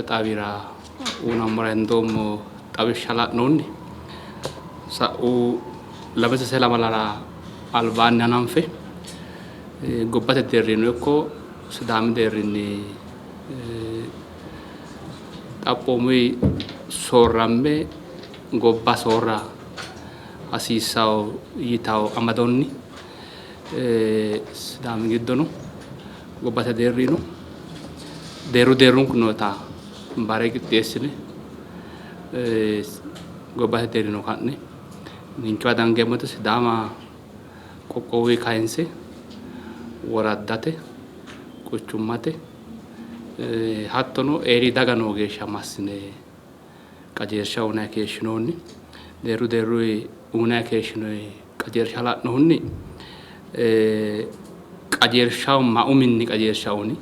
xawira uyinammora hendoommo xawishsha la'noonni. Sa'u lame sase lamalara albaanni hananfe gobbate deerrinnino ikko Sidaami deerrinni xaphoomunni soorramme gobba soorra hasiissawo yitawo amadonni Sidaami giddono gobbate deerrino deerru deerrunku noota bare qixxeessine gobbate deerrino ka'ne ninkewa dangeemmote Sidaama qoqqowuyi kayinse woraddate, quchummate hattono eeri daga noo geeshsha massine qajeelsha uynanni keeshshinoonni. Deerru deerruyi uynanni keeshshinoonni qajeelsha la'nohunni qajeelshaho ma uminni qajeelsha uyni?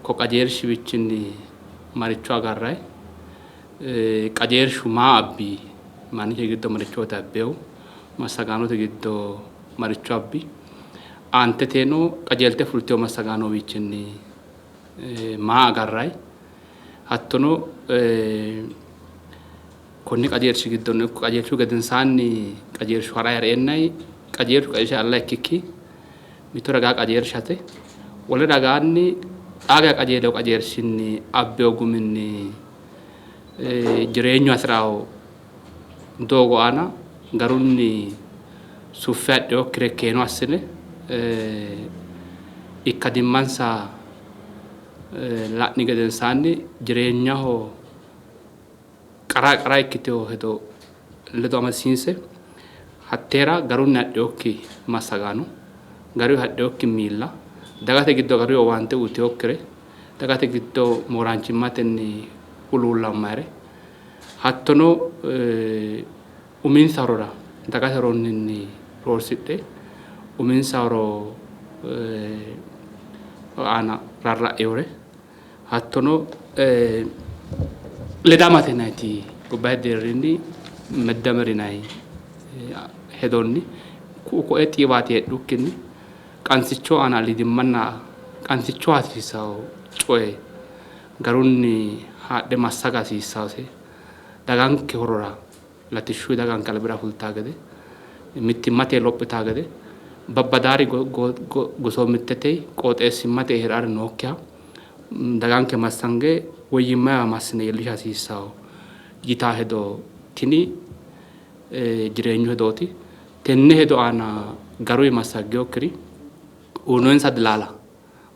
Ko qajeelshiwichinni maricho agarrayi? Qajeelshu maa abbi? Mannike giddo marichooti abbihu? Massagaanote giddo maricho abbi? Aanteteno qajeelte fultino massagaanowiichinni maa agarrayi? Hattono konni qajeelshi giddono ikko qajeelshu gedensaanni qajeelshu harayi hee'reennayi qajeelshu qajeelsha calla ikkikki mitto ragaa qajeelshate wole ragaanni xaa geya qajeelino qajeelshinni abbino guminni jireenyu hasi'rawo doogo aana garunni suffe hadhinokkire keeno assine ikkadimmansa la'ni gedensaanni jireenyaho qara qara ikkitino hedo ledo amadisiinse hatteera garunni hadhinokki massagaano, garunni hadhinokki miilla, dagate giddo garuyi owaante uyitinokkire, dagate giddo mooraanchimmatenni huluullamayire hattono uminsa horora dagate horonninni roorsidhe uminsa horo aana rarra'inore hattono ledamate yinanniti gobbate deerrinni meddameri yinanni hedonni ku'u ko'ee xiiwaati heedhukkinni qansichu aana aliidimmanna qansichoho hasiisanno coye garunni haadhe massaga hasiissannose daganke horora latishshu daganke albira fultaa gede mittimmate lophitaa gede babbadaari gosoomittete qooxeessimmate hee'raari nookkiha daganke massange woyyimmayiwa massine iillisha hasiissawo yitaa hedo tini jireenyu hedooti. Tenne hedo aana garuyi massaggeyokkiri uyinoyinsa dilaala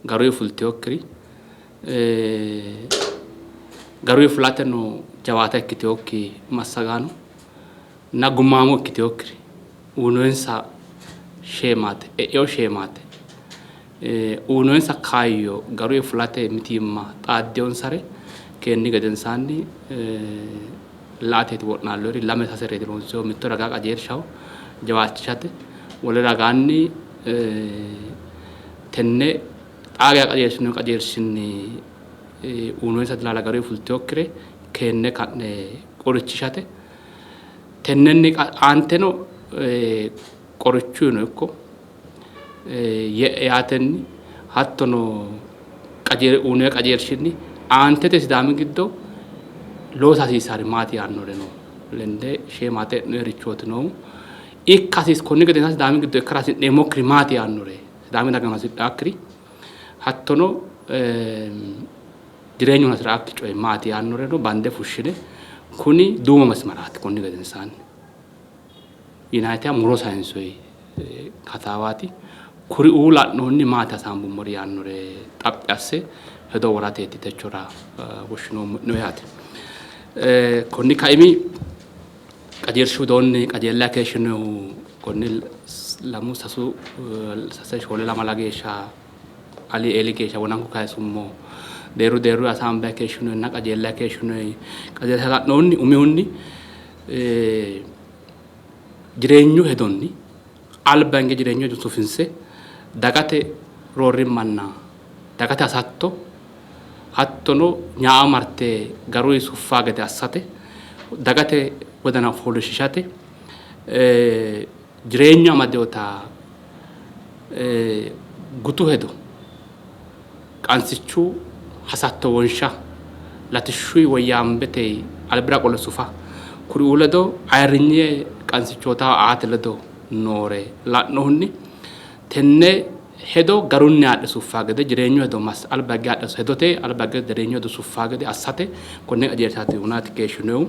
garuyi fulteyokkiri garuyi fulateno jawaata ikkiteyookki massagaano na gummaamo ikkiteyokkiri uyinoyinsa sheemaate e'eyo sheemaate uyinoyinsa kaayyo garuyi fulate mitiimma xaaddeyonsare keenni gedensaanni la''ateeti wo'naalloyiri lame sasereeti loonsoyihu mitto ragaa qajeelshaho jawaachishate wole ragaanni tenne xaa geya qajeelsinoonni qajeelshinni uyinoyinsa dilaala garuyi fultinokkire keenne ka'ne qorichishate tennenni aanteno qorichuyino ikko ye'e yaatenni hattono uyinoyi qajeelshinni aantete Sidaami giddo loosa hasiissari maati yaannoreno lende sheemaate e'noyirichooti noohu. Ikka hasiis konni gedensaanni Sidaami giddo ikkara hasi'neemmokkiri maati yaannore Sidaami dagano hasidhaakkiri hattono jireenyu hasi'raakki coyi maati yaannoreno bande fushshine kuni duumo masmaraati konni gedensaanni yinayita muro sayinsoyi hasaawaati. Kuriuu la'nohunni maati hasaambummori yaannore xaphi asse hedo worateeti techora woshshinoommo'ne yaate. Konni kaimi qajeelshu widoonni qajeellayi keeshshinohu konni lamu sasu sase shoole lamala geeshsha ali eeli geeshsha wonanku kayisummo deerru deerru hasaambayi keeshshinoyinna qajeellayi keeshshinoyi qajeelsha la'nohunni umihunni jireenyu hedonni alba hinge jireenyu hedo sufinse dagate roorrimmanna dagate hasatto hattono nyaa marte garuyi suffaa gede assate dagate wodana fooliishshishate jireenyu amadinota gutu hedo qansichu hasatto wonsha latishshuy woyyaambete albira qole sufa kuriuu ledo ayirrinye qansichootaho aate ledo noore la'nohunni tenne hedo garunni haadhe suffaa gede jireenyu hedo alba higge haadhe hedote alba higge jireenyu hedo suffaa gede assate konne qajeelshaati hunaati keeshshinohu.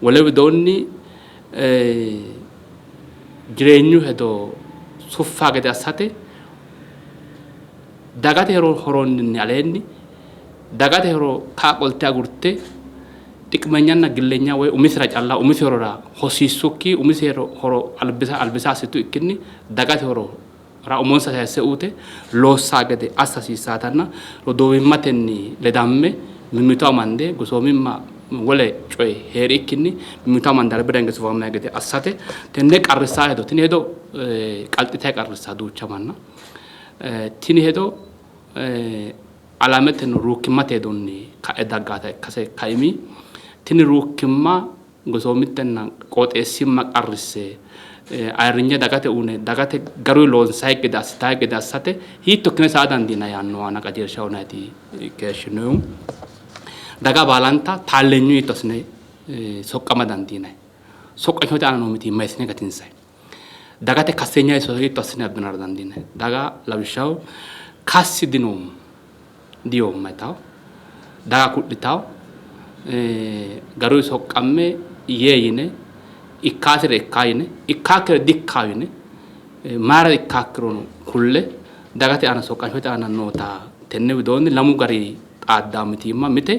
Wole widoonni jireenyu hedo suffaa gede assate dagate horonninni aleenni dagate horo ka'a qolte agurte xiqmenyanna gillenya woy umisira calla umisi horora hosiissukki umisi horo albisa albisa assitu ikkinni dagate horo ra umonsa sayisse uute loossaa gede assa hasiissaatanna roduuwimmatenni ledamme mimmito amande gosoomimma wole coyi hee'rikkinni mimmito amande albira hinge sufammanni gede assate tenne qarrissaa hedo tini hedo qalxite qarrissaa duucha manna tini hedo alameteno ruukkimmate hedonni ka'e daggaata ikkase kaimi tini ruukkimma gosoomittenna qooxeessimma qarrisse ayirrinye dagate uune dagate garuyi loonsayi gede assitayi gede assate hiitto ikkine saa dandiina yaanno aana qajeelsha unayti keeshshinohu. Daga baalanta taalleenyu hiitto assine soqqama dandiinay, soqqanshote aana noo mitiimma hiissine gatinsay, dagate kasseenya hiitto assine abbinara dandiinay, daga lawishshaho kassi dinoommo diyoomma yitawo, daga ku'litawo, garuyi soqqamme yee yine ikkaasire ikkaa yine ikkaakkire dikkaa yine mayira ikkaakkirono kulle dagate aana soqqanshote aana noota tenne widoonni lamu gari xaaddaa mitiimma mite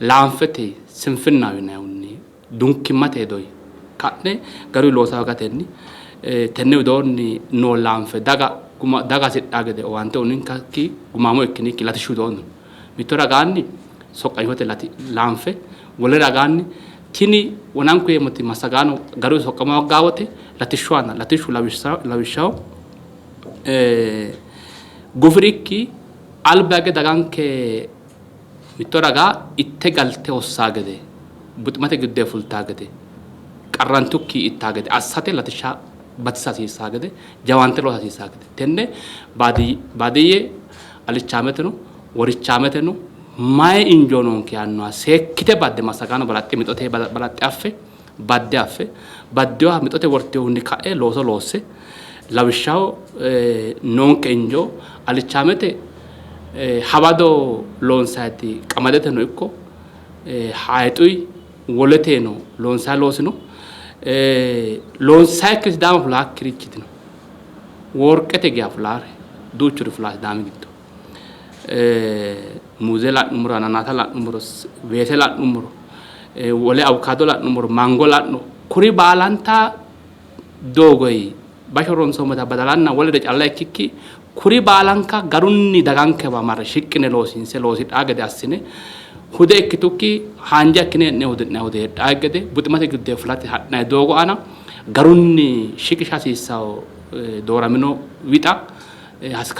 laanfete sinfinna yinayihunni dunkimmate hedoyi ka'ne garuyi loosa hoogatenni tenne widoonni noo laanfe daga daga hasidhaa gede owaante uyininkekki gumaamo ikkinikki latishshu widoonni mitto ragaanni soqqanshote laanfe wole ragaanni tini wonanku yeemmoti massagaano garuyi soqqama hooggaa wote latishshu aana latishshu lawishshaho gufirikki alba hige daganke mitto raga itte galte hossaa gede buximate giddoyi fultaa gede qarrantukki ittaa gede assate latishsha batisa hasiissaa gede jawaante loosa hasiissaa gede tenne baadiyye alichaameteno worichaameteno mayi injoo noonke yaannoha seekkite badde massagaano balaxxe mixote balaxxe affe badde affe baddeyoha mixote wortinohunni ka'e looso loosse lawishshaho noonke injoo alichaamete hawado loonsayiti qamadeteno ikko hayixuyi woleteno loonsayi loosino loonsayikki Sidaama fulaakkirichi dino. Worqete geya fulaare duuchuri fulaa Sidaami giddo. Muuze la'nummoro, ananaasa la'nummoro, weese la'nummoro, wole awukaado la'nummoro, mango la'no kuri baalanta doogoyi basho ronsoommota badalanna wolere calla ikkikki kuri baalanka garunni dagankewa marre shiqqine loosiinse loosidhaa gede assine hude ikkitukki haanja ikkine hee'ne hudi'nanni hude heedhaa gede buximate giddo fulate ha'nanni doogo aana garunni shiqisha hasiissanno dooramino wixa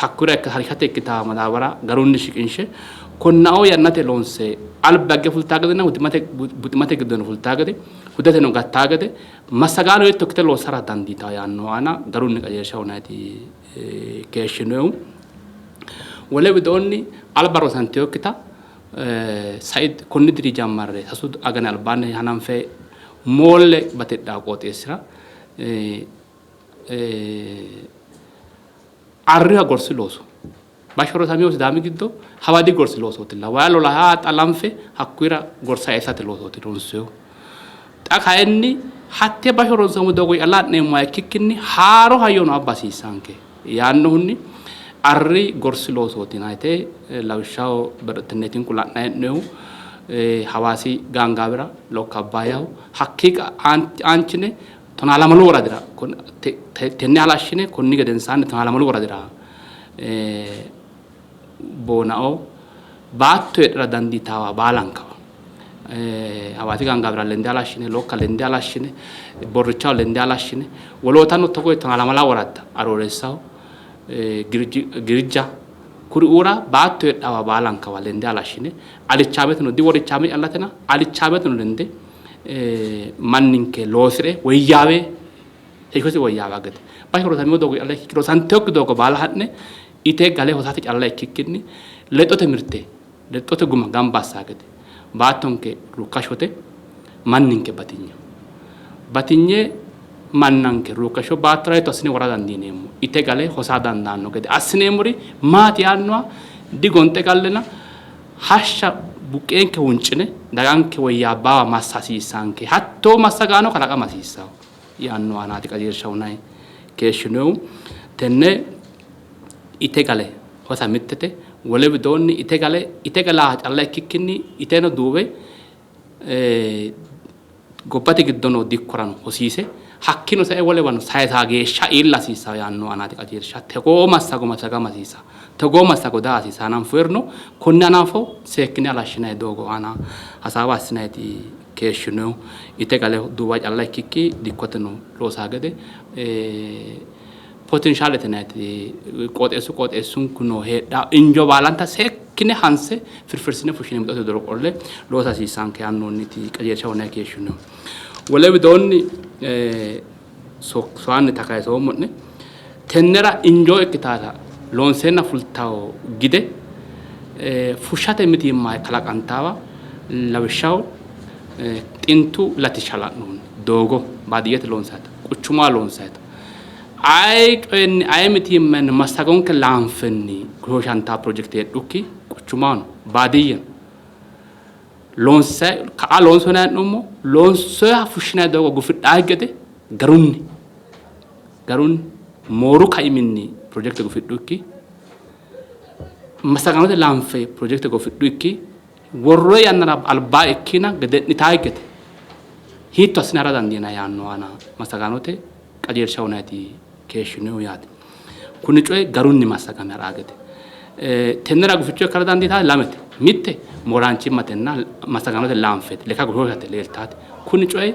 hakkura harishate ikkita madaabara garunni shiqinshe konnao yannate loonse alba higge fultaa gedenna buximate giddono fultaa gede hudeteno gattaa gede massagaano hiitto ikkite loossara dandiitanno yaanno aana garunni qajeelsha uyinanniiti keeshshinohu. Wole widoonni alba rosantinokkita sai konni diri jammarre sasu agani albaanni hananfe moolle batidhanno qooxeessira Arriha gorsi looso. Bashsho rosaminohu Sidaami giddo hawadi gorsi loosootilla. Wayi lolaha xalanfe hakkuyira gorsa eessate loosooti ronsoyihu. Xa kayinni hatte bashsho ronsoommo doogo calla ha'neemmoha ikkikkinni haaro hayyono abba hasiissanke yaannohunni arri gorsi loosooti yinannite lawishshaho tenneetinku la'nanni hee'noyihu Hawaasi gaangaawira Lokka Abbaayyaho hakkii aanchine Tonaalamalu woradira tenne halashshine konni gedensaanni Tonaalamalu woradira boonao baatto heedhara dandiitaawa baalankawa Hawaasi gaangaawira lende halashshine, Lokka lende halashshine, Borrichaho lende halashshine wolootano togo Tonaalamala woradda Arooreessaho, Girja kuriuura baatto heedhaawa baalankawa lende halashshine alichaameteno diworichaame callatena alichaameteno lende manninke loosi're woyyaawe heeshshosi woyyaawa gede bashsho rosamino doogo calla ikkikki rosantinokki doogo baala ha'ne ite gale hosate calla ikkikkinni lexxote mirte lexxote guma gamba assa gede Baattonke ruukkashshote, manninke batinyeho. Batinye mannanke ruukkashsho baattora hiitto assine wora dandiineemmo? Ite gale hosa dandaanno gede assineemmori maati yaannoha digonxe gallina hashsha buqqeenke huncine daganke woyyaabbaawa massa hasiissaanke. Hattoo massagaano kalaqama hasiissanno yaanno aanaati qajeelsha uynanni keeshshinohu. Tenne ite gale hosa mittete, wole widoonni ite gale ite galaaha calla ikkikkinni iteno duuwe gobbate giddo noo dikkorano hosiise hakkiino sae wolewano sayisa geeshsha iilla hasiissanno yaanno aanaati qajeelsha. Togoo massago massagama hasiissanno. Togoo massago daa hasiissanno. Hananfoyirino konne hananfo seekkine halashshinanni doogo aana hasaawa assinanniti keeshshinohu. Ite gale duuwa calla ikkikki dikkoteno loosaa gede potenshalete yinanniti qooxeessu qooxeessunku noo heedhaa injo baalanta seekkine hanse firfirsine fushshine mixote doro qolle loosa hasiissanke yaannoonniti qajeelsha wonanni keeshshinohu. Wole widoonni soanni takayisoommo'ne tennera injoo ikkitaata loonseenna fultawo gide fushshate mitiimma kalaqantaawa lawishshaho xintu latishsha la'nohunni doogo baadiyyete loonsayita quchumaa loonsayita aye coyinni aye mitiimmanni massagonke laanfenni goshooshanta pirojekte heedhukki quchumahono baadiyyeno loonse ka'a loonsona hee'noommo loonsoha fushshinanni doogo gufidhaa gede garunni garunni mooru kaiminni pirojekte gufidhukki massagaanote laanfe pirojekte gufidhukki worroyi yannara albaa ikkina gede'nitaa gede hiitto assine hara dandiina yaanno aana massagaanote qajeelsha uynaniti keeshshinohu yaate. Kuni coyi garunni massagame ha'raa gede. Tennera guficho ikkara dandiitaa lamete. Mitte mooraanchimmatenna massagaanote laanfeeti, lekka goshooshate leeltaate. Kuni coyi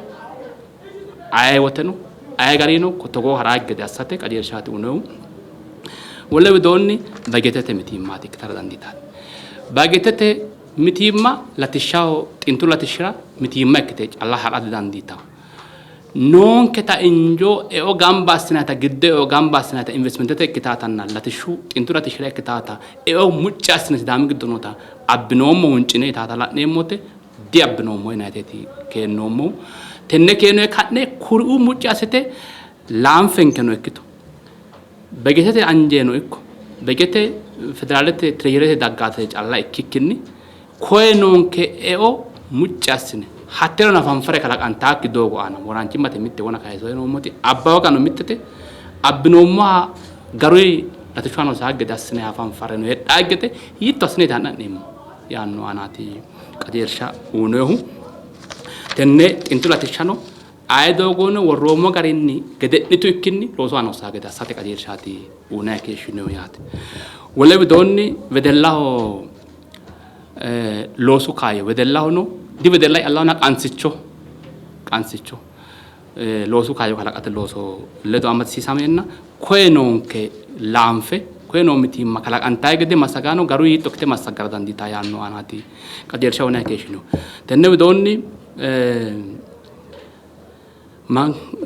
aye woteno aye garino togoo haraa gede assate qajeelshaati uyinohu. Wole widoonni bajetete mitiimmaati ikkitara dandiitanno. Bajetete mitiimma latishshaho xintu latishshira mitiimma ikkite calla ha'ra didandiitanno. Noonketa injoo eo gamba assinayita giddo eo gamba assinayita investimentete ikkitaatanna latishshu xintu latishshira ikkitaata eo mucci assine Sidaami giddo noota abbinoommo huncine itaata la'neemmote diabbinoommo yinayiteeti keennoommohu. Tenne keenoe ka'ne kuriuu mucci assite laanfenkeno ikkito begetete anjeeno ikko begete federaalete tirejerete daggaate calla ikkikkinni koye noonke eo mucci assine hatteerano hafanfare kalaqantaakki doogo aana mooraanchimmate mitte wona kayisoe noommoti abba wagano mittete abbinoommoha garuyi latishshu aana hosaa gede assine hafanfare no hedhaa gede hiitto assineeti ha'na'neemmo yaanno aanaati qajeelsha uyinohu. Tenne xintu latishshano aye doogono worroommo garinni gede'nitu ikkinni loosu aana hosaa gede assate qajeelshaati uyinanni keeshshinohu yaate. Wole widoonni wedellaho loosu kaayyo wedellahono diwedella callahona qansicho qansicho loosu kaayyo kalaqate looso ledo amadisiisameenna koye noonke laanfe koye noo mitiimma kalaqantayi gede massagaano garu hiitto ikkite massaggara dandiitaa yaanno aanaati qajeelsha uyinanni keeshshinohu. Tenne widoonni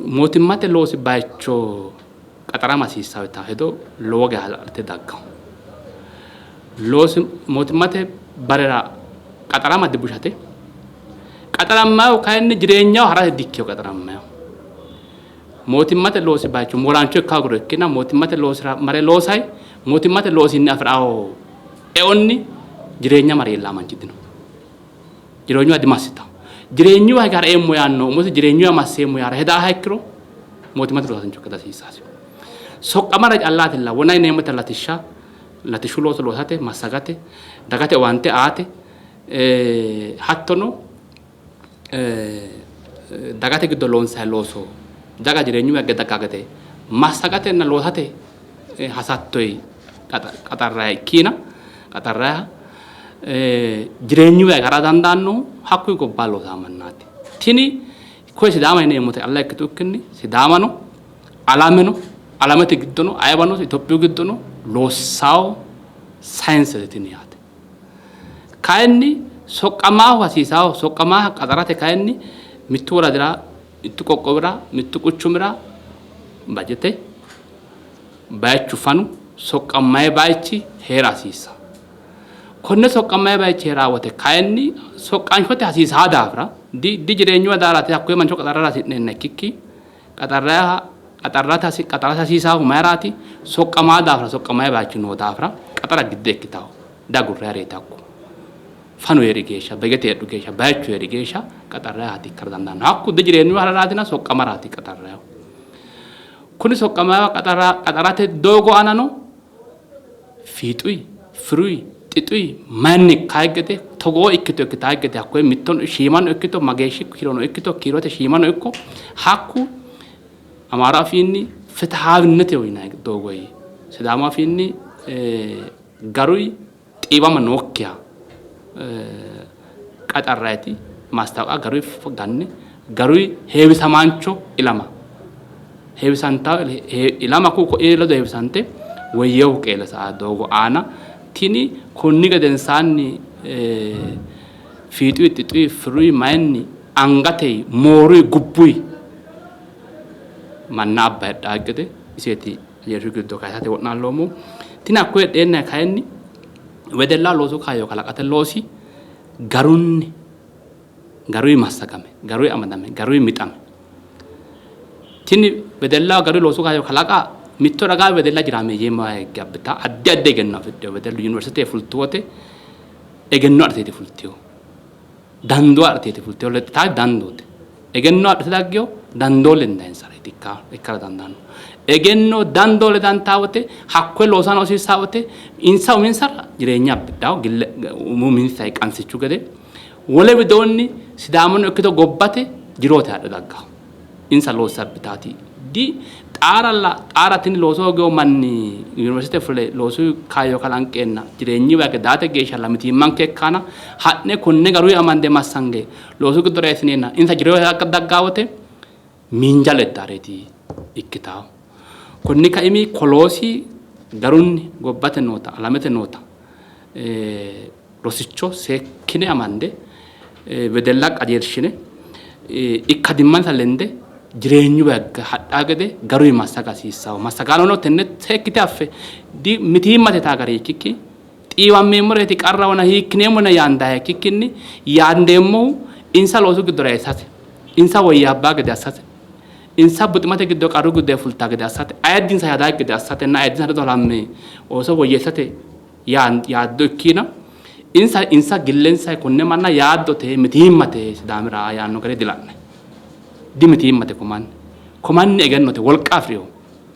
mootimmate loosi bayicho qaxarama hasiissanno yitanno hedo lowo geya hala'lite dagganno. Loosi mootimmate barera qaxarama dibushate. Qaxarammayihu kayinni jireenyaho harate dikkino qaxarammayihu. Mootimmate loosi bayicho mooraancho ikka hoogiro ikkina mootimmate loosira mare loosayi mootimmate loosinni afi'rawo eonni jireenya mare iillaa manchi dino. Jireenyuwa dimassitanno. Jireenyuwa hige hareemmo yaanno umosi jireenyuwa masseemmo yaara hedaaha ikkiro mootimmate loosaasincho ikka dihasiissasi. Soqqamara callaatilla wona yineemmota latishsha latishshu looso loosate massagate dagate owaante aate hattono dagate giddo loonsanni looso daga jireenyuwa higge daggaa gede massagatenna loosate hasattoyi qaxarrayi ikkiina qaxarrayiha jireenyuwa hara dandaannohu hakkuyi gobba loosaa mannaati. Tini koye Sidaama yineemmote calla ikkitukkinni Sidaamano alameno alamete giddono ayewano Itophiyu giddono loossawo sayinsete tini yaate. Kayinni soqqamaahu hasiisawo soqqamaaha qaxarate kayinni mittu woradira mittu qoqqowira mittu quchumira bajete bayichu fanu soqqammayi bayichi heera hasiissanno. Konne soqqammanni bayichi hee'raa wote kayinni soqqanshote hasiisaa daafira di jireenyuwa daaraati hakkoye mancho qaxarrara hasi'neenna ikkikki qaxarraha qaxarrate qaxarate hasiisaahu mayiraati? Soqqamaa daafira soqqammanni bayichi noo daafira qaxara gidde ikkitaho diagurrayireeti hakku. Fanu hee'ri geeshsha, begete heedhu geeshsha, bayichu hee'ri geeshsha qaxarrayihaati ikkara dandaanno. Hakku dijireenyuwa hararaatina soqqamaraati qaxarrayihu. Kuni soqqamayiwa qaxarate doogo aanano fiixuyi, firuyi, xixuyi mayinni ikkayi gede togoo ikkito ikkitayi gede hakkoye mittono shiimano ikkito mageeshshi kiirono ikkito kiirote shiimano ikko hakku Amaaru afiinni fitihaawinnete yinanni doogoyi Sidaamu afiinni garuyi xiiwama nookkiha qaxarrayiti maastaawoqa garuyi ganne garuyi heewisamaancho ilama heewisantawo ilama ku'u ko'ii ledo heewisante woyyeewu qeele sa''a doogo aana tini konni gedensaanni fiixuyi xixuyi firuyi mayinni angatey mooruyi gubbuyi manna abba hedhaa gede iseeti qajeelshu giddo kayisate wo'naalloommohu. Tini hakko heedheenna kayinni wedellaho loosu kaayyo kalaqate loosi garunni garuyi massagame, garuyi amadame, garuyi mixame. Tini wedellaho garuyi loosu kaayyo kalaqa mitto ragaa wedella jiraameeyyeemma higge abbita addi addi egenno afidhino wedellu yuniversite fultu wote egenno adhiteeti fultino. Dandoo adhiteeti fultino lexxitaati dandoote. Egenno adhite daggino dandoo lendayinsareti ikkara dandaanno. Egenno dandoo ledantaa wote hakkoye loosano hasiissaa wote insa uminsara jireenya abbidhawo gille umu uminsa qansichu gede. Wole widoonni Sidaamuno ikkito gobbate jiroote haadhe daggawo. Insa loosse abbitaati. Di xaaralla xaara tini looso hoogino manni yuniversite fule loosu kaayyo kalanqeenna jireenyiwa hige daate geeshshalla mitiimmanke ikkaana ha'ne konne garuyi amande massange loosu giddora eessineenna insa jiroote daggaa wote miinja leddaareeti ikkitawo. Konni kaimi koloosi garunni gobbate noota alamete noota rosicho seekkine amande wedella qajeelshine ikkadimmansa lende jireenyu hadhaa gede garuyi massaga hasiissawo. Massagaanono tenne seekkite affe mitiimmate taa gari ikkikki xiiwammeemmoreeti qarrahona hiikkineemmona yaandaha ikkikkinni yaandeemmohu insa loosu giddora eessate, insa woyyaabbaa gede assate, insa buximate giddo qarru giddo fultaa gede assate, ayiddinsa yaadaa gede assatenna ayiddinsa ledo halamme ooso woyyeessate yaaddo ikkiina insa insa gillensa konne manna yaaddote mitiimmate Sidaamira yaanno gari dila'ne. Dimitiimmate komanni. Komanni egennote wolqa afi'rino,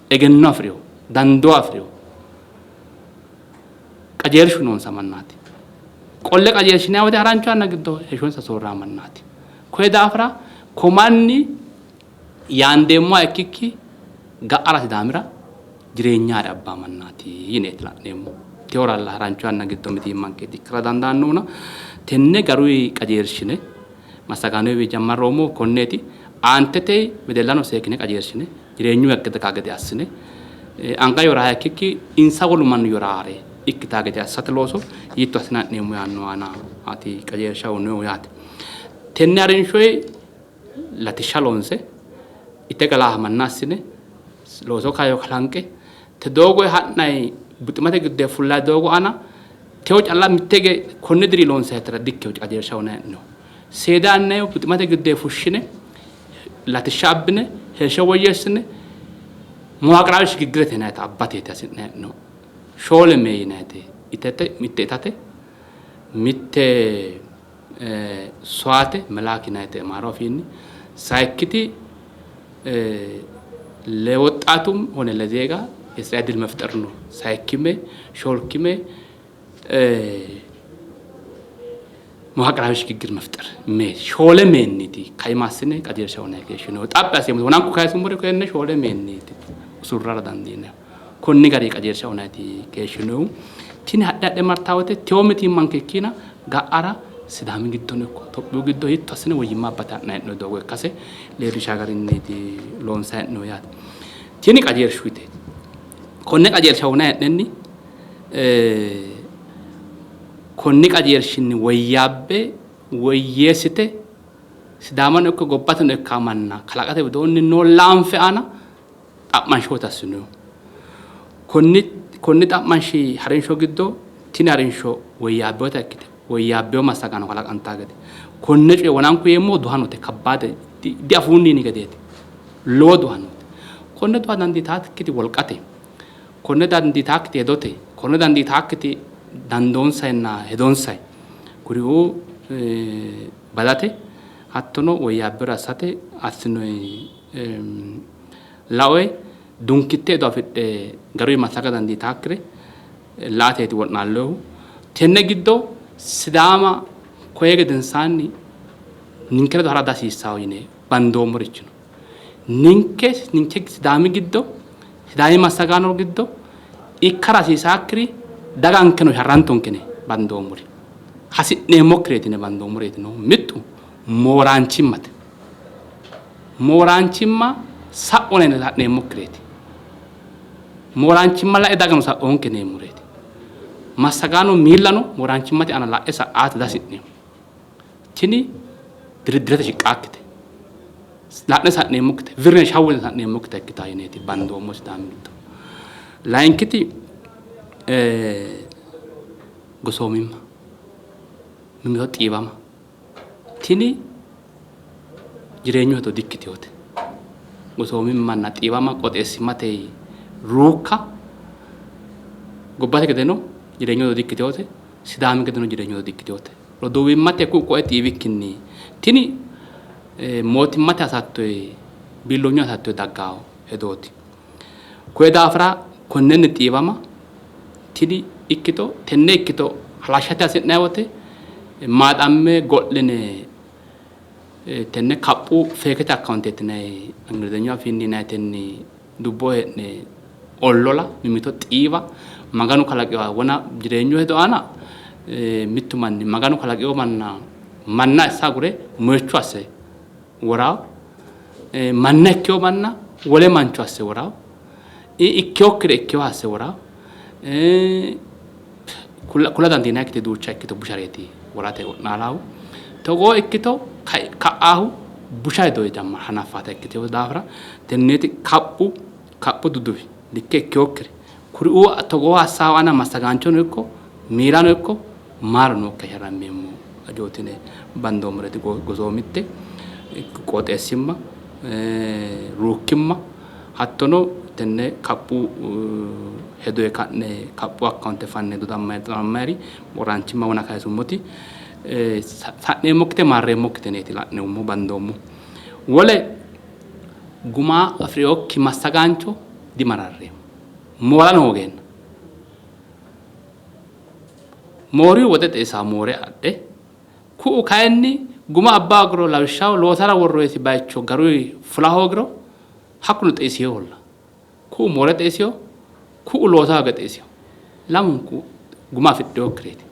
egenno afi'rino, dandoo afi'rino, qajeelshu noonsa mannaati. Qolle qajeelshinanni woyte harancho yanna giddo heeshshonsa soorraa mannaati. Koye daafira komanni yaandeemmoha ikkikki ga'ara Sidaamira jireenya ha're abbaa mannaati yineeti la'neemmo. Teyoralla harancho yanna giddo mitiimmankeeti ikkara dandaannohuna tenne garuyi qajeelshine massagaanoyiwi jammarroommohu konneeti. Aantete wedellano seekkine qajeelshine jireenyu daga gede assine anga yoraha ikkikki insa wolu mannu yoraare ikkitaa gede assate looso hiitto assine ha'neemmo yaanno aana ati qajeelsha uyinohu yaate. Tenne harinshoyi latishsha loonse ite galaaha manna assine looso kaayyo kalanqe te doogoyi ha'nayi buximate giddoyi fullayi doogo aana tewo calla mitte hige konni diri loonsayitera dikkewo qajeelsha uyinayi hee'noonni. Seeda yannayi buximate giddoyi fushshine latishsha abbine heeshsho woyyeessine muwaqiraawi shigiggirete yinayita abbateeti hasi'nayi hee'noonni. Shoole mee yinayite itete mitte itate mitte soyaate melaak yinayite amaaru afiinni sayikkiti ለወጣቱም ሆነ ለዜጋ የስራ እድል መፍጠር ነው። ሳይኪሜ ሾልኪሜ መዋቅራዊ ሽግግር መፍጠር ሾለ ሜኒቲ ከይማስነ qajeelsha wona geeshshino xaphi aseemmo wonanku kayisummore koyenne shoole meenniiti usurrara dandiineemmo konni gari qajeelsha wonayti keeshshinohu tini hadhe hadhe martaa wote tewo mitiimmanke ikkina ga'ara Sidaami giddono ikko Tophiyu giddo hiitto assine woyyimma abbate ha'nanni hee'noonni doogo ikkase leellishaa garinniiti loonsanni hee'noonni yaate. Tini qajeelshuwite. Konne qajeelsha wona hee'nenni konni qajeelshinni woyyaabbe woyyeessite Sidaamano ikko gobbateno ikka manna kalaqate widoonni noo laanfe aana xa'manshooti assinohu. Konni konni xa'manshi harinsho giddo Tini harinsho woyyaabbinota ikkite woyyaabbino massagaano kalaqantanno gede konne coye wonanku yeemmohu duhanote, kabbaade diafuunni yini gedeeti. Lowo duhanooti. Konne duha dandiitaakkiti wolqate, konne dandiitaakkiti hedote, konne dandiitaakkiti dandoonsayinna hedonsay kuriuu badate hattono woyyaabbinore assate assinoyi laoyi dunkitte hedo afidhe garunni massaga dandiitaakkire la''ateeti wo'naallohu. Tenne giddo Sidaama koye gedensaanni ninke ledo ha'ra dihasiissanno yine bandoommorichi no. Ninke ninke Sidaami giddo Sidaami massagaano giddo ikkara hasiisaakkiri dagankeno sharrantonke yine bandoommori hasi'neemmokkireeti yine bandoommoreeti noohu. Mittu mooraanchimmate. Mooraanchimma sa'ona yine la'neemmokkireeti. Mooraanchimma la'e dagano sa'oonke yineemmoreeti. Massagaano miillano mooraanchimmate aana la'e sa''aate dihasi'neemmo. Tini diridirete shiqqaakkite. La'ne sa'neemmokkite, virne shawwine sa'neemmokkita ikkitaa yineeti bandoommo Sidaami giddo. Layinkiti gosoomimma, mimmito xiiwama. Tini jireenyu hedo dikkitinote. Gosoomimmanna xiiwama qooxeessimmate ruukka gobbate gedeno jireenyu hedo dikkitinote, Sidaami gedeno jireenyu hedo dikkitinote. Roduuwimmate ku'u ko'e xiiwikkinni tini mootimmate hasattoyi biilloonyu hasattoyi dagganno hedooti. Koye daafira konnenni xiiwama tini ikkito tenne ikkito halashshate hasi'nanni wote maaxamme go'line tenne kaphu feekete akkaawunteeti yinanni Ingilizenyu afiinni yinannitenni dubboho hee'ne ollola mimmito xiiwa Maganu kalaqinoha wona jireenyu hedo aana mittu manni Maganu kalaqino manna manna assa agure moyicho asse worawo, manna ikkewo manna wole mancho asse worawo, ikkewokkire ikkewoha asse worawo, kula dandiinannikkiti duucha ikkito bushareeti worate wo'naalaahu. Togoo ikkito ka'aahu busha hedo hanaffaata ikkitewo daafira tenneeti kaphu kaphu duduwi likke ikkewokkiri kuriuu togoo assaawa aana massagaanchono ikko miilano ikko maaro nookkiha sharrammeemmo hajooti yine bandoommoreeti gosoomitte, qooxeessimma, ruukkimma hattono tenne kaphu hedoyi ka'ne kaphu akkaawunte fanne dodammayiri mooraanchimma wona kayisummoti sa'neemmokkite maarreemmokkite yineeti la'noommohu bandoommohu. Wole guma afi'rinokki massagaancho dimararreemmo. Moorano hoogeenna. Moorihu woxe xeisawo moore adhe, ku'u kayinni guma abba hoogiro lawishshaho loosara worroyisi bayicho garuyi fula hoogiro hakkuno xeisiholla. Ku'u moore xeisiho, ku'u loosa hooge xeisiho. Lamunku guma afidhinokkireeti.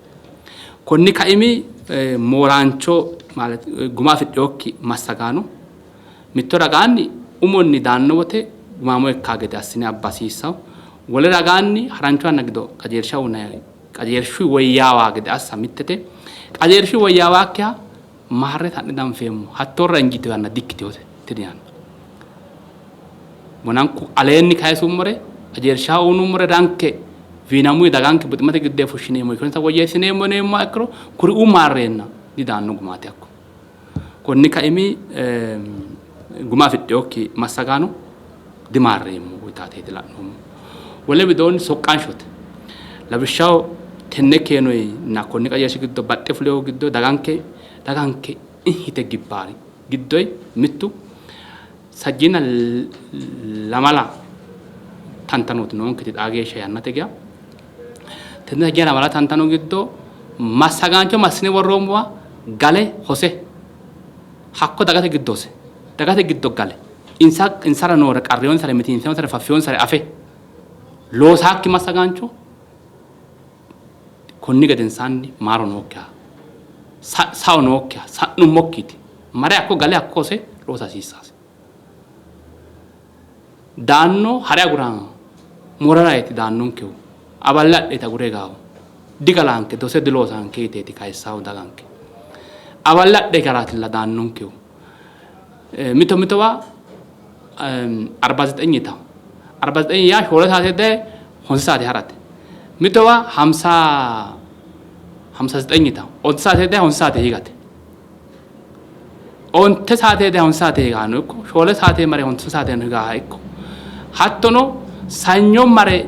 Konni kaimi mooraancho guma afidhinokki massagaano mitto ragaanni umonni daanno wote gumaamo ikkaa gede assine abba hasiissanno. Wole ragaanni harancho yanna giddo qajeelsha uyinanni qajeelshu woyyaawaa gede assa mittete. Qajeelshu woyyaawaakkiha maarre sa'ne danfeemmo. Hattoorra injiitino yanna dikkitinote tini yanna. Wonanku aleenni kayisummore qajeelshaho uyinummore ranke wiinamuyi daganke buximate giddoyi fushshineemmo ikkonsa woyyeessineemmo yineemmoha ikkiro kuriuu maarreenna didaanno gumaati hakku. Konni kaimi guma afidhinokki massagaano dimaarreemmo yitaateeti la'noommo. Wole widoonni soqqanshote lawishshaho tenne keenoyinna konni qajeelshi giddo baxxe fulinohu giddo daganke daganke hite gibbaari giddoyi mittu sajjiina lamala tantanooti noonketi xaa geeshsha yannate geya. Tenne sajjiina lamala tantano giddo massagaancho massine worroommowa gale hose hakko dagate giddo hose dagate giddo gale insa insara noore qarriyonsare mitiinsiyonsare faffiyonsare afe loosaakki massagaancho konni gedensaanni maaro nookkiha sao nookkiha sa'nummokkiiti mare hakko gale hakko hose loosa hasiissaasi. Daanno hare aguraano mooraraeti daannonkehu aballe adheeti agure higaahu digalaanke dose diloosaanke yiteeti kayissaahu daganke aballe adhe higaraatilla daannonkehu mito mitowa 49 yitaho 49 yaa shoole saate daye honse saate harate. Mitowa hamsa 59 yitawo. Onte saate daye honse saate higate. Onte saate daye honse saate higaano ikko shoole saate mare honse saate higaha ikko hattono sanyo mare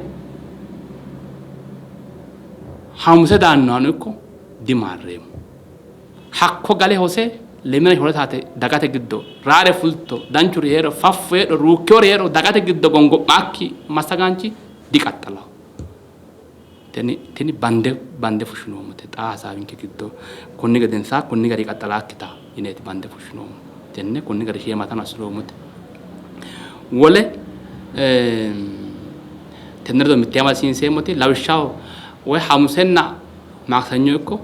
hamuse daannohano ikko dimaarreemmo. Hakko gale hose lemina shoole saate dagate giddo raare fulto danchuri hee'ro faffu hee'ro ruukkiyori hee'ro dagate giddo gongo'maakki massagaanchi diqaxxalaho. Tini tini bande bande fushshinoommote xaa hasaawinke giddo konni gedensaa konni gari qaxxalaakkita yineeti bande fushshinoommo. Tenne konni gari sheematano assinoommote. Wole tenne ledo mittee amadisiinseemmoti lawishshaho woy hamusenna maakisanyo ikko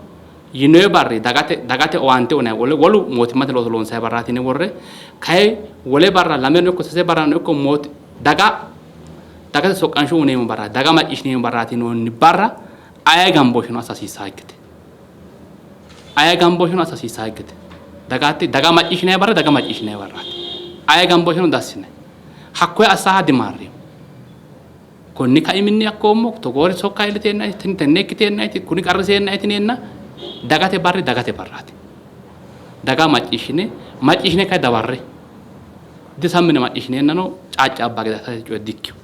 yinoyi barri dagate dagate owaante uyinanni wole wolu mootimmate looso loonsanni barraati yine worre kayi wole barra lameno ikko sase barrano ikko mooti daga dagate soqqansho uyineemmo barra daga macciishshineemmo barraati yinoonni barra aye gambooshsheno assa hasiissaakkite. Aye gambooshsheno assa hasiissaakkite. Dagate daga macciishshinanni barra daga macciishshinanni barraati. Aye gambooshsheno dassinanni. Hakkoye assaha dimaarreemmo. Konni kaiminni hakkoommo togoori sokka iilliteennaeti tini tenne ikkiteennaeti kuni qarriseennaeti yineenna dagate barri dagate barraati. Daga macciishshine macciishshine kay dawarre disammine macciishshineennano caaccaabba gede assate coye dikkino.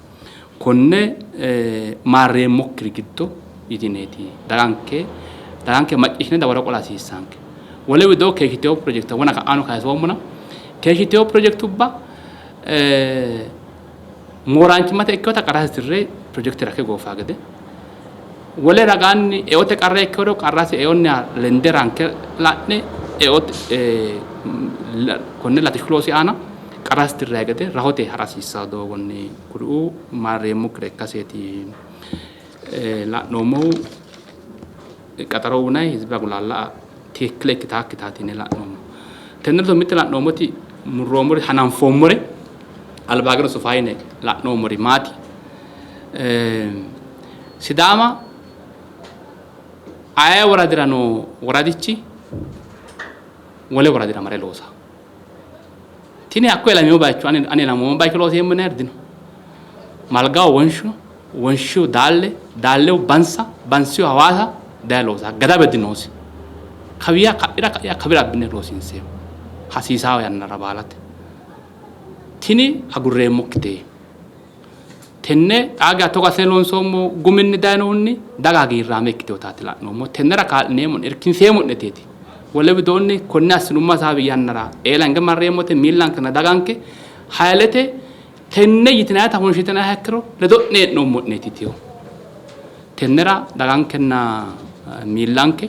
Konne maarreemmokkiri giddo yitineeti daganke daganke macciishshine dawaro qola hasiissanke. Wole widoo keeshshitewo pirojekte wona ka'ano kayisoommona keeshshitewo pirojekitubba Mooraanchimmate ikkinota qarrasi tirre pirojekite rakke goofaa gede, wole ragaanni eote qarra ikkiro qarrasi eonniha lende ranke la'ne eote konne latishshu loosi aana qarrasi tirranni gede rahote ha'ra hasiissanno doogonni kuriuu marreemmokkire ikkaseeti la'noommohu. Qaxaro uyinanni hizbe agulaalla tikikkile ikkitaakkitaati yine la'noommo. Tenne ledo mitte la'noommoti murroommori hananfoommore albaageno sufa yine la'noommori maati? Sidaama aye woradira noo woradichi wole woradira mare loosa. Tini hakko ilamino bayicho ani ilamoommo bayicho looseemmo yinanniri dino. Malgaho wonshu, wonshihu daalle, daallehu bansa, bansihu hawaasa daye loosa. Gadawe dinoosi. Kawiya ka'ira ka'iya kawira abbine loosiinseemmo. Hasiisawo yannara baalate. Tini agurreemmokkite. Tenne xaa geya togo assine loonsoommo guminni dayinohunni daga hagiirraame ikkitinotaati la'noommo. Tennera kaa'lineemmo'ne, irkinseemmo'neteeti. Wole widoonni konne assinummo hasaawi yannara eela hinge marreemmote miillankenna daganke hayilete tenne yitinayita wonshitinanniha ikkiro ledo'ne hee'noommo'neeti yitino. Tennera dagankenna miillanke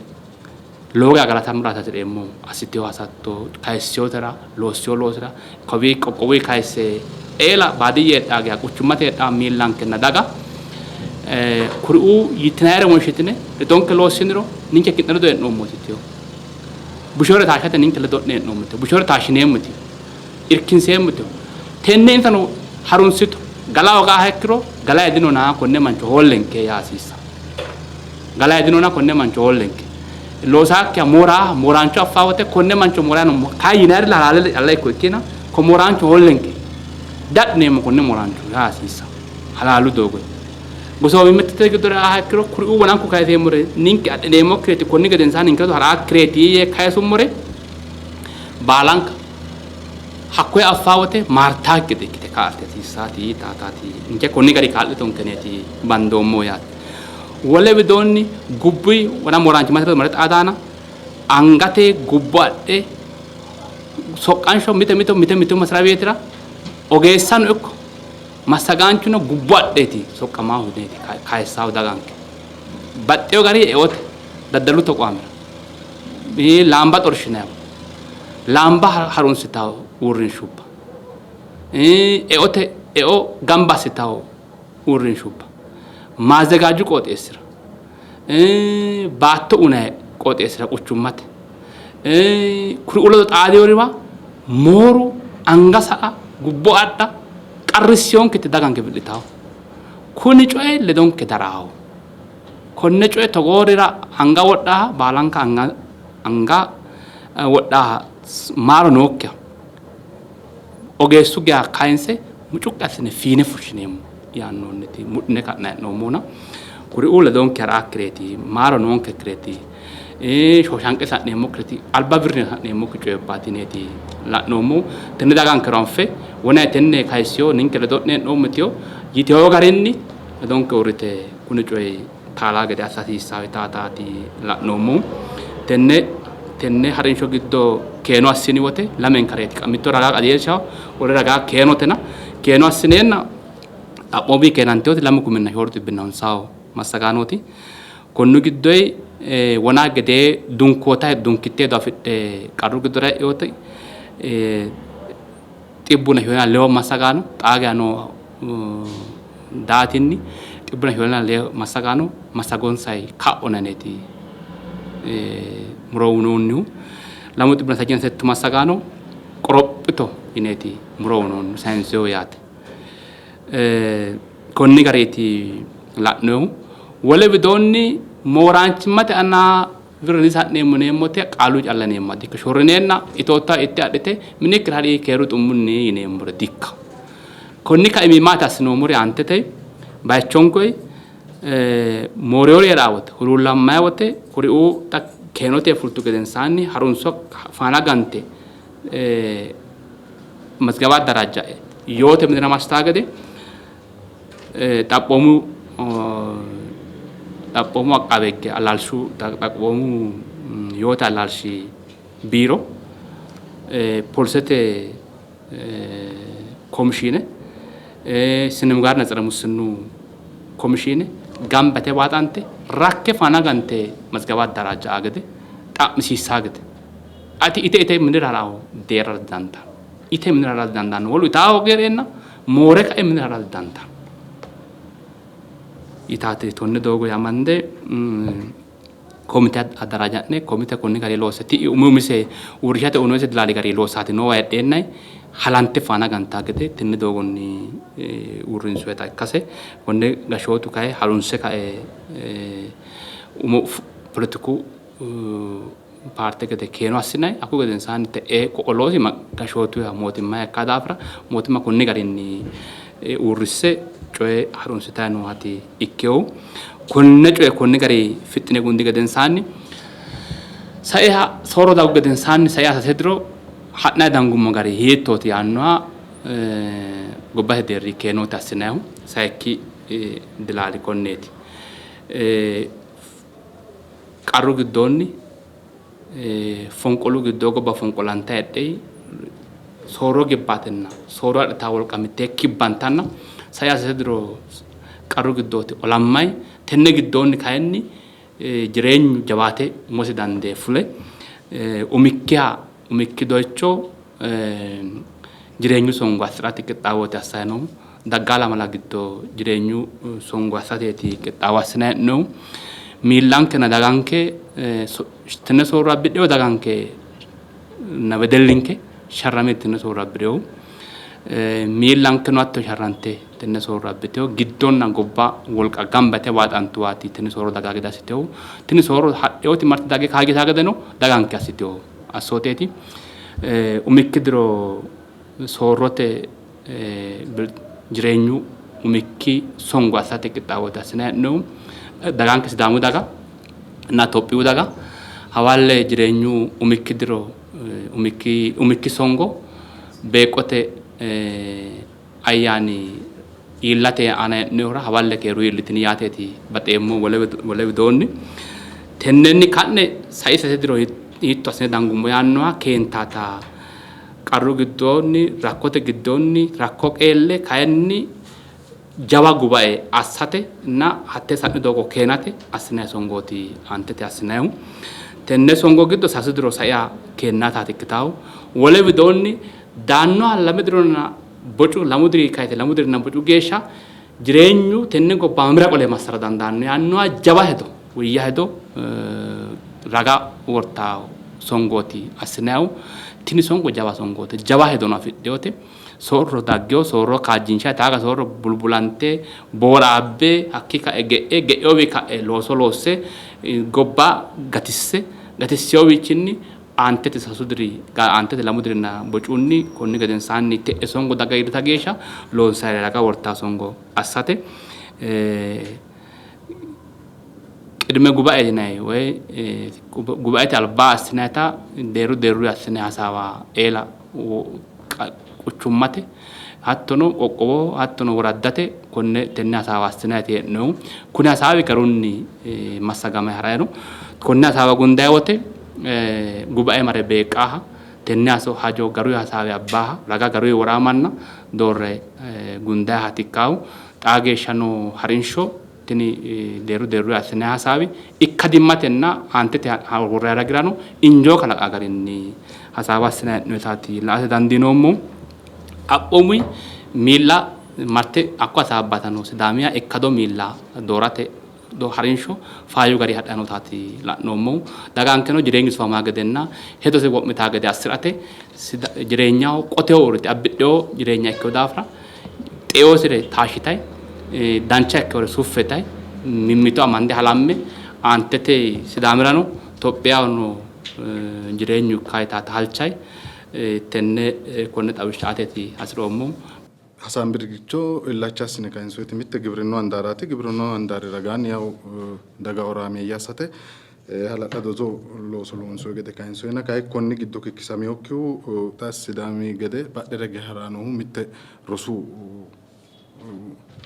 lowo geya galatammora hasi'reemmo. Assitino hasatto, kayissinotera, loossino loosira kawii qoqqowuyi kayisse eela baadiyye heedhaa geya quchummate heedhaa miillankenna daga kuriuu yitinayire wonshitine ledonke loossiniro ninke ki'ne ledo hee'noommo yitino. Busheure taashshate ninke ledo'ne hee'noommo yitino. Busheure taashshineemmo yitino. Irkinseemmo yitino. Tenne insano harunsitu. Gala hoogaha ikkiro gala dinona konne mancho hoollenke yaa hasiissanno. Gala dinona konne mancho hoollenke. Loosaakkiha mooraa mooraancho affaa wote konne mancho mooraano kayi yinayiri halaale calla ikko ikkina ko mooraancho hoollenke. Dadhineemmo konne mooraancho yaa hasiissanno. Halaalu doogoyi. Gosoomimmittete giddora eaha ikkiro kuriuu wonanku kayiseemmore ninke adhineemmokkireeti konni gedensaanni ninke ledo ha'raakkireeti yee kayisummore baalanka hakkoye affaa wote maartaakki gede ikkite kaa'lte hasiissaati taataati ninke konni gari kaa'litonkeneeti bandoommo yaate. Wole widoonni gubbuy wona mooraanchimmate ledo mare xaadaana angate gubbo adhe soqqansho mite mito mite mitu masirabeetira ogeessano ikko massagaanchuno gubbo adheeti soqqamaahu yineeti kayissaahu daganke. Baxxeyo gari eote daddalu toqoamira laamba xorshinaywa laamba harunsitawo uurrinshubba eote eo gamba assitawo uurrinshubba maazzagaaju qooxeessira baatto unayi qooxeessira quchummate kuriuu ledo xaadiyoriwa mooru anga sa''a gubbo adha qarrissionkete daganke wi'litawo. Kuni coyi ledonke daraawo. Konne coye togoorira anga wodhaa baalanka anga anga wodhaa maaro nookkiha ogeessu geya kayinse mucuqqi assine fiine fushshineemmo yaannoonniti mudhine ka'ne hee'noommohuna. Kuriuu ledonke ha'raakkireeti, maaro noonkekkireeti, shooshanqe sa'neemmokkireeti, alba birrine sa'neemmokki coyibbaati yineeti la'noommohu. Tenne dagankero anfe wonay tenne kayissino ninke ledo'ne hee'noommo yitino yitino garinni ledonke uurrite kuni coyi taalaa gede assa hasiissanno yitaataati la'noommohu. Tenne tenne harinsho giddo keeno assini wote lamenkareeti mitto ragaa qajeelshaho wole ragaa keenotena keeno assineenna xaphoomu keenantinoti 24,050 massagaanooti. Konni giddoyi wona gedee dunkoota dunkitte hedo afidhe qarru giddora e'inoti 142 massagaano xaa geya noo daatinni 142 massagaano massagonsay ka'ona yineeti muro uyinoonnihu. 238 massagaano qorophito yineeti muro uyinoonnihu sayinseho yaate. Konni gariiti la'nohu. Wole widoonni mooraanchimmate anna wirro disa'neemmo yineemmote qaalu calla yineemmoha dikka shorrineenna itootta itte adhite minikkira ha'ri keeru xummunni yineemmore dikka. Konni kaimi maati assinoommori aantete bayichonkoyi moorewori hee'raa wote huluullammayi wote kuriuu xa keenote fultu gedensaanni harunso faana gante mazgaba addaraajja'e yoote minira massitaa gede xaphoomu xaphoomu aqqaabe higge allaalshu xaphoomu yoote allaalshi biiro polisete komishiine sinemgaarna tsere mussinnu komishiine gamba yite waaxante rakke fana gante mazgaba addaraajja'a gede xa'misiissaa gede Ati ite ite minira ha'ra deerra didandaanno. Ite minira ha'ra didandaanno. Wolu itaa hoogeereenna moore kae minira ha'ra didandaanno. Yitaate tonne doogo yamande komite addaraaja'ne komite konni gari loosse ti'i umi umise uurrishate uyinoonise dilaali gari loossaati noowa heedheennay halante faana gantaa gede tenne doogonni uurrinsoyita ikkase konne gashshootu kae harunse kae umo poletiku paarte gede keeno assinanni hakkuyi gedensaanni te'ee ko'o loosi gashshootuyiha mootimmayiha ikka daafira mootimma konni garinni uurrisse coye harunsitanni noohati ikkinohu. Konne coye konni gari fixxine gundi gedensaanni saiha soorro daggu gedensaanni saiha sase diro ha'nanni dangummo gari hiittooti yaannoha gobbate deerri keenooti assinannihu sayikki dilaali konneeti. Qarru giddoonni fonqolu giddoo gobba fonqolanta heedhe soorro gibbatenna soorro adhitaa wolqa mittee kibbantanna sai sase diro qarru giddooti olammay tenne giddoonni kayinni jireenyu jawaate umosi dandee fule umikkiha umikki doycho jireenyu songo assi'rate qixxaawooti assanni noohu. Daggaa lamala giddo jireenyu songo assateeti qixxaawo assinanni hee'noonnihu. Miillankenna daganke tenne soorro abbidhino dagankenna wedellinke sharrame tenne soorro abbidhinohu. Miillankeno hatto sharrante tenne soorro abbitino. Giddonna gobba wolqa gamba yite waaxantuwaati tenne soorro daga gede assitinohu. Tini soorro hadhinoti marte dagge kaajjitaa gedeno daganke assitino assooteeti. Umikki diro soorrote jireenyu umikki songo assate qixxaawooti assinanni hee'noommohu. Daganke Sidaamu daga na Itophiyu daga hawalle jireenyu umikki diro umikki songo beeqqote ayyaani iillate aana hee'nohura hawalle keeru iillitini yaateeti baxeemmo wole widoonni. Tennenni ka'ne sai sase diro hiitto assine dangummo yaannoha keentaata qarru giddoonni rakkote giddoonni rakko qeelle kayinni jawa gubae assate na hatte sa'ni doogo keenate assinanni songooti aantete assinannihu. Tenne songo giddo sasu diro saia keennaataati ikkitaahu. Wole widoonni daannoha lame dironna bocu lamu diri kayise lamu dirinna bocu geeshsha jireenyu tenne gobba mamira qole massara dandaanno yaannoha jawa hedo woyya hedo raga wortaa songooti assinannihu. Tini songo jawa songooti. Jawa hedono afidhinote. Soorro daggino soorro kaajjinshanni taaga soorro bulbulante booraabbe hakkii ka'e ge'e ge'eyowi ka'e looso loosse gobba gatisse gatissinowiichinni aantete sasu diri aantete lamu dirinna bocunni konni gedensaanni te'e songo daga iillita geeshsha loonsayire raga wortaa songo assate. Qidime gubae yinanni woy gubaete albaa assinayta deerru deerru assine hasaawa eela quchummate hattono qoqqowoho hattono woraddate konne tenne hasaawa assinayiti hee'nohu. Kuni hasaawi garunni massagame harayi no. Konne hasaawa gundayi wote gubae mare beeqqaaha tenne hajo garuyi hasaawe abbaaha raga garuyi woraa manna doorre gundayihaati ikkaahu. Xaa geeshsha noo harinsho tini deerru deerruyi assinanni hasaawi ikkadimmatenna aantete worranni ragirano injoo kalaqa garinni hasaawa assinanni hee'noonnitaati la''ate dandiinoommohu. Xaphoomunni miilla marte hakko hasaabbatano Sidaamiha ikkado miilla doorate harinsho faayyu garinni hadhanni nootaati la'noommohu. Dagankeno jireenyu sufamaa gedenna hedose wo'mitaa gede assi'rate jireenyaho qoteho uurrite abbidhino jireenya ikkino daafira xeosire taashshitayi dancha ikkinore suffe yitayi mimmito amande halamme aantete Sidaamirano Itophiyahono jireenyu ikka yitaata halchayi tenne konne xawishsha aateeti hasi'roommohu. Hasaambiricho illacha assine kayinsoyiti mitte gibrinnu handaaraati. Gibrinnu handaari ragaanni yawu daga horaameeyye assate hala'lado looso loonsoyi gede kayinsoyina kayi konni giddo kikkisaminokkihu xa Sidaami gede badhera hige harayi noohu mitte rosu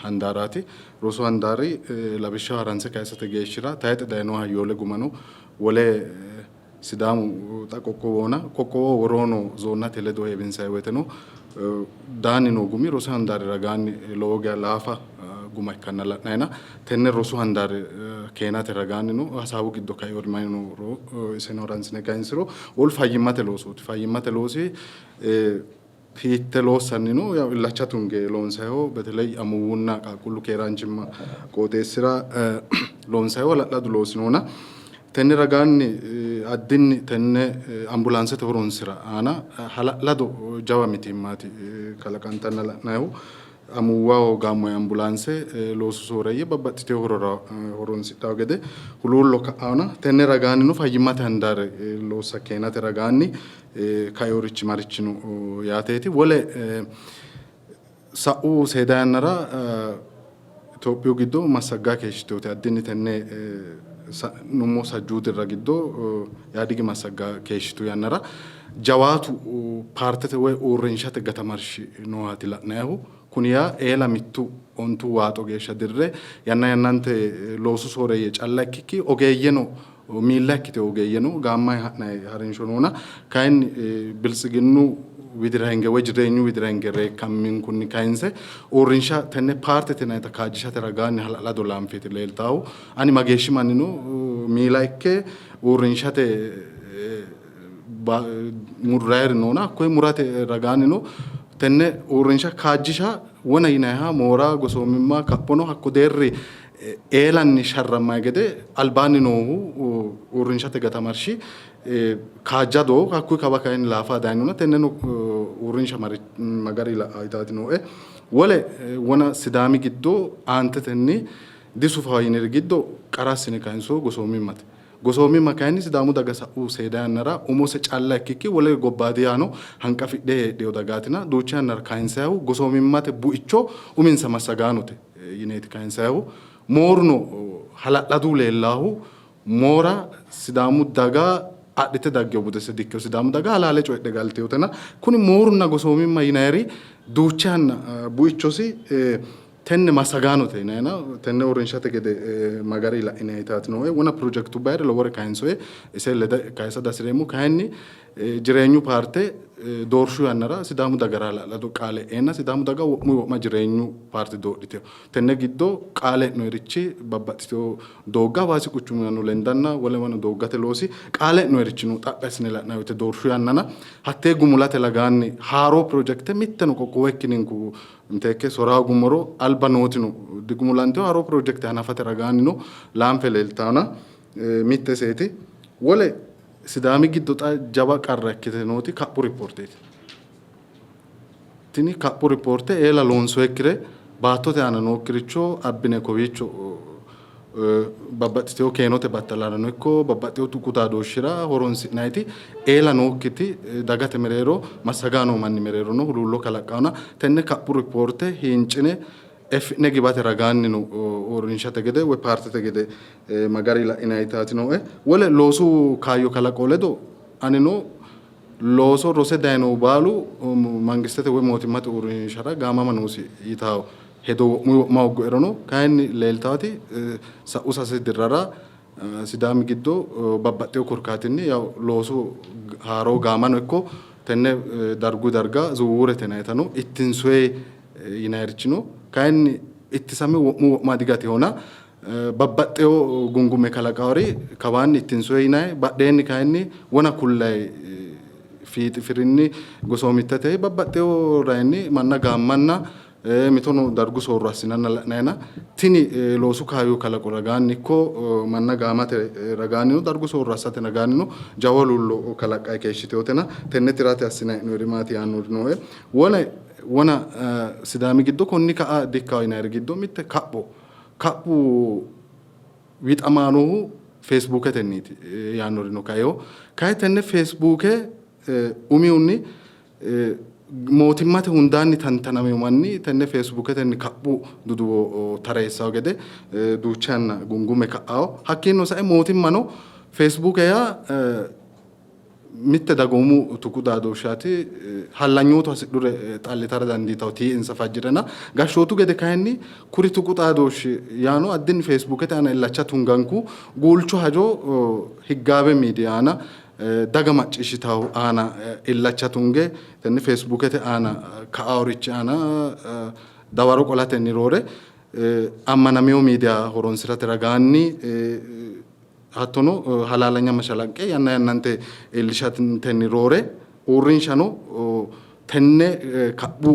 handaaraati. Rosu handaari lawishshaho haranse kayisate geeshshira tayixe dayinoha hayyoole gumano wole Sidaamu xa qoqqowohona qoqqowoho woroo noo zoonnate ledo heewinsanni woyteno daanni noo gumi rosu handaari ragaanni lowo geya laafa guma ikkanna la'nannina tenne rosu handaari keenate ragaannino hasaawu giddo kainori mayi nooro iseno haransine kayinsiro wolu fayyimmate loosooti. Fayyimmate loosi hiitte loossannino yaw illacha tunge loonsayiho beteley amuwunna qaaqquullu keeraanchimma qooxeessira loonsayiho hala'ladu loosi noona tenne ragaanni addinni tenne ambulaansete horonsira aana hala'lado jawa mitiimmaati kalaqantanna la'nayihu. Amuwaho gaammoyi ambulaanse loosu sooreeyye babbaxxitino horora horonsidhanno gede huluullo ka'anna tenne ragaannino fayyimmate handaari loossa keenate ragaanni kainorichi marichi no yaateeti. Wole sa'u seeda yannara Itophiyu giddo massaggaa keeshshitinoti addinni tenne sa'nummo sajjuu dirra giddo Yaadigi massaggaa keeshshitu yannara jawaatu paartete woy uurrinshate gatamarshi noohaati la'nayihu. Kuni yaa eela mittu ontu waaxo geeshsha dirre yanna yannante loosu sooreeyye calla ikkikki ogeeyyeno miilla ikkitino ogeeyyeno gaammayi ha'nayi harinsho noona kayinni biltsiginnu widira hinge woy jireenyu widira hinge reekkamminkunni kayinse uurrinsha tenne paartete yinannita kaajjishate ragaanni hala'lado laanfeeti leeltaahu. Ani mageeshshi mannino miila ikke uurrinshate murrayiri noona hakkoye murate ragaannino tenne uurrinsha kaajjisha wona yinayiha moora gosoomimma kaphono hakko deerri eelanni sharrammayi gede albaanni noohu uurrinshate gatamarshi kaajjadoho, hakkuyi kawa kayinni laafa dayinona tenneno uurrinsha ma gari la''a yitaati nooe. Wole wona Sidaami giddo aantetenni disufaho yiniri giddo qara assine kayinsohu gosoomimmate. Gosoomimma kayinni Sidaamu daga sa'u seeda yannara umose calla ikkikki wole gobbaadi yaano hanqafidhe heedhino dagaatina duucha yannara kayinsayihu gosoomimmate buicho uminsa massagaanote yineeti kayinsayihu. Mooruno hala'ladu leellaahu moora Sidaamu daga adhite daggino budese dikkino. Sidaamu daga halaale coyidhe galtinotena kuni moorunna gosoomimma yinayiri duucha yanna buichosi tenne massagaanote yinayina tenne uurrinshate gede ma gari la'inanni yitaati nooe. Wona pirojekitubbayire lowore kayinsoye ise lede kayisa dihasireemmo. Kayinni jireenyu paarte doorshu yannara Sidaamu dagara hala'lado qaale e'eenna Sidaamu daga wo'muyi wo'ma jireenyu paarte doodhitino. Tenne giddo qaale e'noyirichi babbaxxitino doogga Hawaasi quchumirano lendanna wolewano dooggate loosi qaale e'noyirichi no. Xaphi assine la'nanni woyte doorshu yannana hattee gumulate ragaanni haaroo pirojekite mitteno qoqqowo ikkininku miteekke soraa gummoro alba nootino digumulantino haaroo pirojekite hanafate ragaannino laanfe leeltannona mitte iseeti. Wole Sidaami giddo xa jawa qarra ikkite nooti kaphu ripoorteeti. Tini kaphu ripoorte eela loonsoyikkire baattote aana nookkiricho abbine kowiicho babbaxxitewo keenote battalarano ikko babbaxxewo tuqu xaadooshshira horonsi'nayiti eela nookkiti dagate mereero massagaano manni mereerono huluullo kalaqqannona tenne kaphu ripoorte hiincine Effi'ne giwate ragaannino uurrinshate gede woy paartete gede ma gari la'inayitaati nooe. Wole loosu kaayyo kalaqo ledo anino looso rose dayinohu baalu mangistete woy mootimmate uurrinshara gaamama noosi yitawo hedo wo'muyi wo'ma hoogguerono kayinni leeltaati sa'u sase dirrara Sidaami giddo babbaxxino korkaatinni yaw loosu haaroo gaamano ikko tenne dargu darga zuwuwurete yinayitano ittinsoyi yinayirichi no. Kayinni ittisame wo'mu wo'ma digatihona babbaxxewo gungumme kalaqawori kawaanni ittinsoyi yinayi badheenni kayinni wona kullayi fiixi firinni gosoomittete babbaxxewo rayinni manna gaammanna mitono dargu soorro assinanna la'nayina tini loosu kaayyo kalaqo ragaanni ikko manna gaamate ragaannino dargu soorro assate ragaannino jawa huluullo kalaqqanni keeshshitinotena tenne tirate assinanni hee'noonniri maati yaannori nooe. Wole wona Sidaami giddo konni ka'a dikkawo yinanniri giddo mitte kapho kaphu wixamaanohu feesbuuketenniiti yaannorino kaino. Kayi tenne feesbuuke umihunni mootimmate hundaanni tantanamino manni tenne feesbuuketenni kaphu duduwo tareessawo gede duucha yanna gungume ka''awo. Hakkiinnino sae mootimmano feesbuuke yaa mitte dagoomu tuqu xaadooshshaati, hallanyootu hasidhure xallitara dandiitanno tii''insa fajjirena gashshootu gede kayinni kuri tuqu xaadooshshi yaano addinni feesbuukete aana illacha tunganku guulchu hajo higgaawe miidiya aana daga macciishshitawo aana illacha tunge tenne feesbuukete aana ka'aorichi aana dawaro qolatenni roore ammanamino miidiya horonsi'rate ragaanni hattono halaalanya mashalaqqe yanna yannante iillishatenni roore uurrinshano tenne kaphu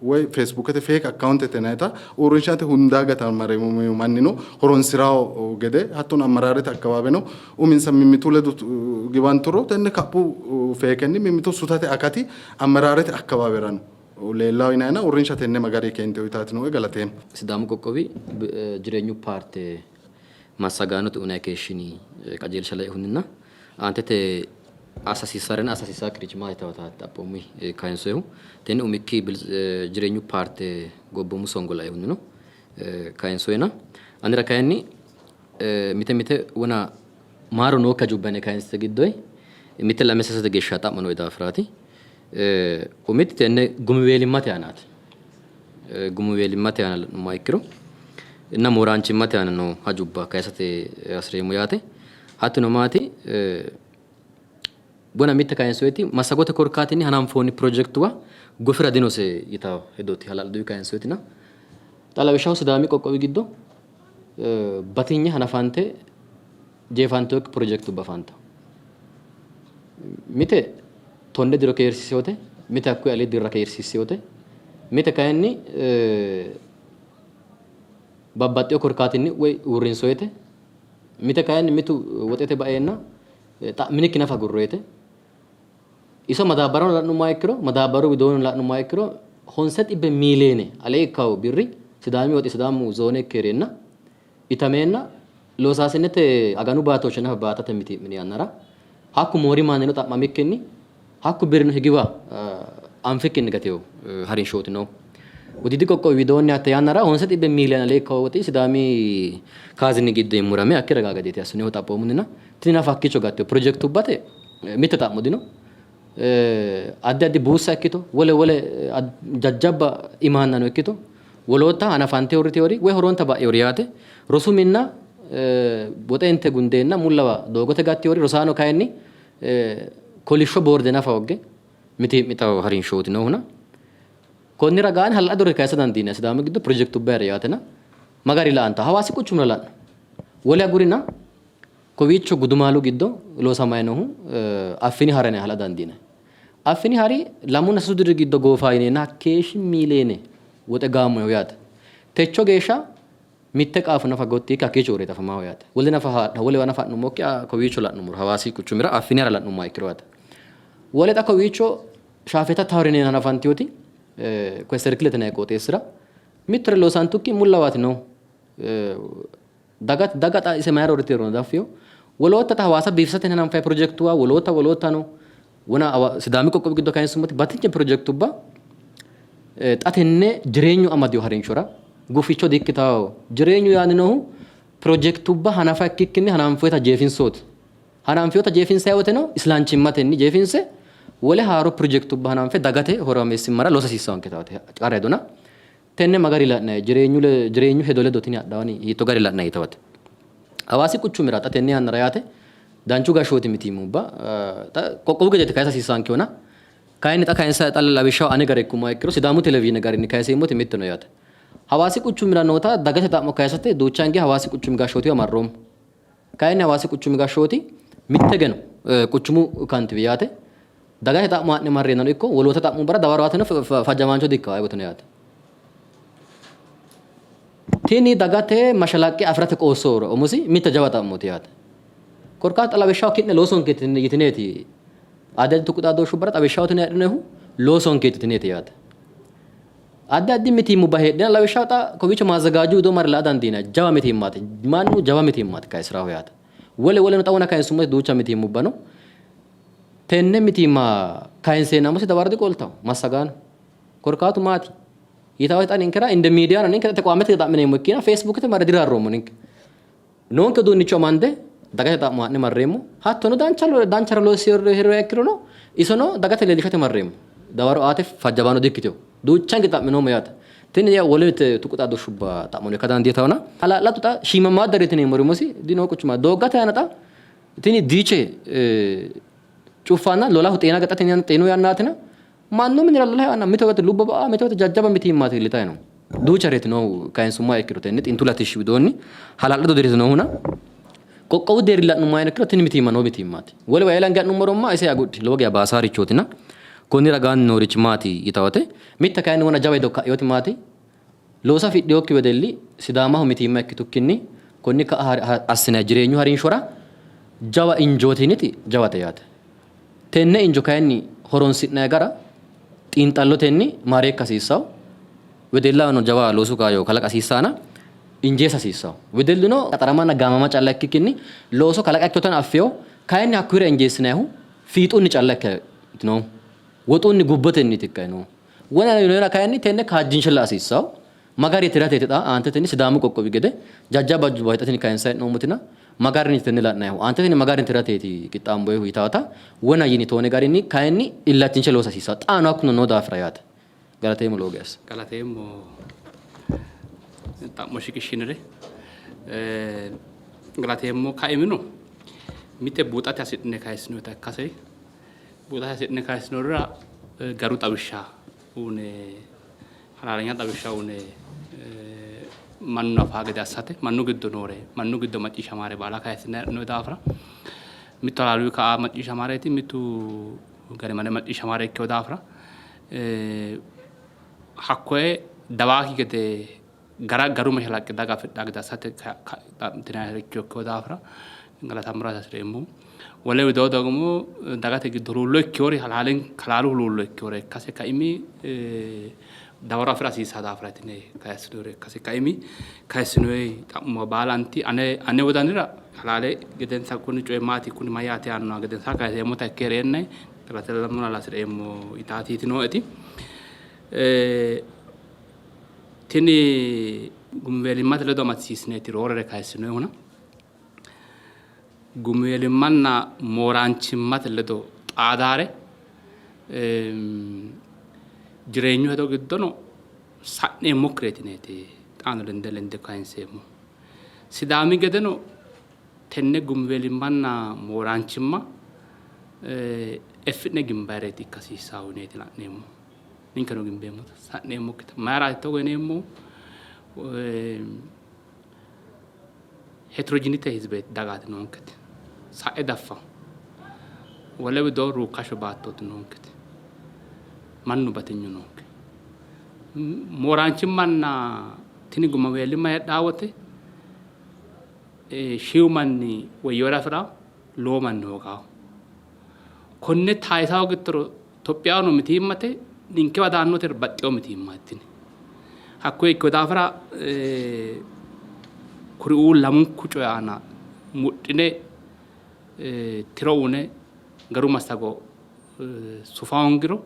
woy feesbuukete feek akkawuntete yinannita uurrinshate hundaa gatamarino mannino horonsi'rawo gede hattono ammaraarete akkawaaweno uminsa mimmitu ledo giwanturo tenne kaphu feekenni mimmito sutate akati ammaraarete akkawaawerano leellawo yinannina uurrinsha tenne ma garinni keente uyitaati nooe galateemmo. Sidaamu qoqqowi jireenyu paarte massagaanote uyinanni keeshshini qajeelsha lainohunninna aantete assa hasiissarenna assa hasiissakkirichi maati yitawota xaphoomunni kayinsoyihu. Tenne umikki jireenyu paarte gobboomu songo lainohunnino kayinsoyina. Anera kayinni mite mite wona maaro nookki hajubba yine kayinsite giddoyi mitte lame sasete geeshsha xa'mo nooe daafiraati. Umiti tenne gumiweelimmate aanaati. Gumiweelimmate aana la'nummoha ikkiro inna mooraanchimmate aana noo hajubba kayisate hasireemmo yaate. Hattino maati wona mitte kayinsoyiti massagote korkaatinni hananfoonni pirojektuwa gofira dinose yitawo hedooti hala'ladunni kayinsoyitina xa lawishshaho Sidaami qoqqowi giddo batinye hanafante jeefantinokki pirojekitubba afantanno. Mite tonne diro kiirsiissinote, mite hakkuyi alii dirra kiirsiissinote, mite kayinni babbaxxino korkaatinni woyi uurrinsoyite, mite kayinni mitu woxete baeenna xa'minikki nafa agurroyite. Iso madaabbarano la'nummoha ikkiro, madaabbaru widoonnino la'nummoha ikkiro honse xibbe miiliyeene alee ikkawo birri Sidaami woxi Sidaamu zoone ikke hee'reenna itameenna loosaasinete aganu baatooshshe nafa baatate mitii'mini yannara hakku moori mannino xa'mamikkinni hakku birrino higiwa anfikkinni gatino harinshooti noohu. Wodiidi qoqqowi widoonni hatte yannara honse xibbe miiliyoone alee ikkanno woxi Sidaami kaazini giddo murame hakkira gaa gedeeti assinohu xaphoomunnina tini nafa hakkiicho gattino. Pirojekitubbate mitte xa'mo dino. Addi addi buussa ikkito wole wole jajjabba imaannano ikkito wolootta hanafante uurriteewori woy horonta ba'ewori yaate. Rosu minna woxe inte gundeenna mullawa doogote gattewori rosaano kayinni kolishsho boorde nafa hogge mitii'mitawo harinshooti noohuna. Konni ragaanni hala'ladore kayisa dandiinanni Sidaamu giddo pirojekitubba hee'ra yaatena ma gari la''antawo? Hawaasi quchumira la'no. Wole agurina Kowiicho gudumaalu giddo loosamanni noohu Affini hara yine hala dandiinanni. Affini hari lamunna sasu diri giddo goofa yineenna hakkeeshshi miiliyeene woxe gaammoyiho yaate. Techo geeshsha mitte qaafo nafa gotti yiikki hakkiicho uurrite afamaho yaate. Wole nafa wolewa nafa ha'nummokki kowiicho la'nummoro Hawaasi quchumira Affini hara la'nummoha ikkiro yaate. Wole xa kowiicho shaafeeta tawori yineenna hanafantinoti koye serkilete yinanni qooxeessira mittore loosantukki mullawaati noohu. Daga daga xa ise mayira uurritinorono diaffino. Wolootta xa Hawaasa biifisate hananfanni pirojektuwa wolootta woloottano wona Sidaami qoqqowi giddo kayinsummoti batinye pirojekitubba Xa tenne jireenyu amadino harinshora guficho di-ikkitanno. Jireenyu yaanni noohu pirojekitubba hanafa ikkikkinni hananfoyita jeefinsooti. Hananfoyita jeefinsanni woteno islanchimmatenni jeefinse wole haaro pirojekitubba hananfe dagate horaameessimmara loosa hasiissannonketaati qara hedona. Tenne ma gari la'nanni? Jireenyu jireenyu hedo ledo tini hadhaawani hiitto gari la'nanni yitawate. Hawaasi quchumira xa tenne yannara yaate danchu gashshooti mitiimmubba xa qoqqowu gedeeti kayisa hasiissankehona kayinni xa kayinsa xa lawishshaho ane gara ikkummoha ikkiro Sidaamu televizhiine garinni kayiseemmoti mitte no yaate. Hawaasi quchumira noota dagate xa'mo kayisate duucha hinge Hawaasi quchumi gashshootiwa marroommo. Kayinni Hawaasi quchumi gashshooti mitte geno quchumu kantiwi yaate dagate xa'mo haa'ne marreennano ikko woloota xa'mubbara dawaro aateno fajjamaancho di-ikkanno ayewoteno yaate. Tini dagate mashalaqqe afi'rate qoosso umosi mitte jawa xa'mooti yaate. Korkaatu xa lawishshaho ki'ne loosonkeeti yitineeti addi addi tuqu xaadooshshubbara xawishshaho tini adhinohu loosonkeeti yitineeti yaate. Addi addi mitiimmubba heedheenna lawishshaho xa kowiicho maazzagaaju widoo marre la'a dandiinanni. Jawa mitiimmaati. Mannu jawa mitiimmaati kayisirahu yaate. Wole woleno xa wona kayinsummote duucha mitiimmubba no. Tenne mitiimma kayinseenna umosi dawaro diqoltawo massagaano. Korkaatu maati? Yitawo xa ninkera inde miidiyano ninke xa tequwaamete xa'mineemmo ikkiina feesbuukete marre dirarroommo ninke. Noonke uduunnicho amande dagate xa'mo haa'ne marreemmo. Hattono dancha danchare loossinore ikkirono isono dagate leellishate marreemmo. Dawaro aate fajjabaano dikkitino. Duuchanke xa'minoommo yaate. Tini yaa wole tuqu xaadooshshubba xa'mono ikka dandiitannona. Hala'ladu xa shiimamaadda reyitineemmori umosi dinoo quchuma. Dooggate aana xa tini diiche cuffanna lolahu xeena gaxate xeenu yannaatina Mannu minira lolahu eanna mito woyte lubbo ba'a mito woyte jajjaba mitiimmaati iillitanni noohu. Duuchareeti noohu kayinsummoha ikkiro tenne xintu latishshi widoonni hala'lado diriti noohuna qoqqowu deerri la'nummoha ikkiro tini mitiimma noo mitiimmaati. Wolewa eela hinge ha'nummoromma ise agudhi lowo geya baasaarichootina konni ragaanni noorichi maati yitawote mitte kayinni wona jawa hedo ka'inoti maati looso afidhinokki wedelli Sidaamaho mitiimma ikkitukkinni konni ka'a assinanni jireenyu harinshora jawa injooti yiniti jawate yaate. Tenne injo kayinni horonsi'nanni gara xiinxallotenni maareekka hasiissanno. Wedellahono jawa loosu kaayyo kalaqa hasiissanna injeessa hasiissanno. Wedelluno qaxaramanna gaamama calla ikkikkinni looso kalaqa ikkinotano affino. Kayinni hakkuyira injeessinannihu fiixunni calla ikkino. Woxunni gubbotenniiti ikkanni noohu. Wona yinona kayinni tenne kaajjinshe la''a hasiissanno. Ma garinni tirateeti xa aantetenni Sidaamu qoqqowi gede jajjabba hajubba hexxateni kayinsanni hee'noommotina ma garinniiti tenne la'nannihu? Aanteteni ma garinni tirateeti qixxaamboyihu yitaata wona yini toone garinni kayinni illachinshe loosa hasiissanno. Xaano hakkuno noo daafira yaate. Galateemmo lowo geeshsha. Galateemmo xa'mo shiqishshinire. Galateemmo kaimino mite buuxate hasi'ne kayissinoyita ikkase buuxate hasi'ne kayissinoyorira garu xawishsha uune halaalanya xawishsha uune mannu afaa gede assate mannu giddo noore mannu giddo macciishshamaare baala kayissinanni daafira mittu halaaluwi ka'a macciishshamaareeti mittu garimale macciishshamaare ikkino daafira hakkoye dawaaki gede gara garu mashalaqqe daga afidhaa gede assate xa'mitinanniricho ikkino daafira galatammora hasireemmo. Wole widoo ደግሞ dagate giddo huluullo ikkinori halaalu huluullo ikkinore ikkase kaimi dawaro afi'ra hasiissaa daafira yitine kayissinoyire ikkase kaimi kayissinoyi xa'muwa baalanti ane ane wodanira halaale gedensa kuni coyi maati kuni mayyaate yaannoha gedensa kayiseemmota ikke hee'reennay galatammora hasireemmo yitaatiiti nooeti. Tini gumiweelimmate ledo amadisiisineeti roorere kayissinoyihuna. Gumiweelimmanna mooraanchimmate ledo xaadaare jireenyu hedo giddono sa'neemmokkireeti yineeti xaano lende lende kayinseemmo. Sidaami gedeno tenne gumiweelimmanna mooraanchimma effi'ne gimbayireeti ikka hasiissanno yineeti la'neemmohu. Ninkeno gimbeemmota sa'neemmokkita. Mayiraati togo yineemmohu? Heterojinite hizbeeti dagaati noonketi. Sa'e daffanno. Wole widoo ruukkashsho baattooti noonketi. Mannu batinyu noonke. Mooraanchimmanna tini gumaweellimma heedhaa wote shiimu manni woyyore afi'raa, lowo manni hoogaa. Konne taayisa hoogittoro Itophiyahono mitiimmate, ninkewa daannote baxxino mitiimmaati tini. Hakkuyi ikkino daafira kuriuu lamunku coyi aana mudhine tiro uyine garu massago sufa hoongiro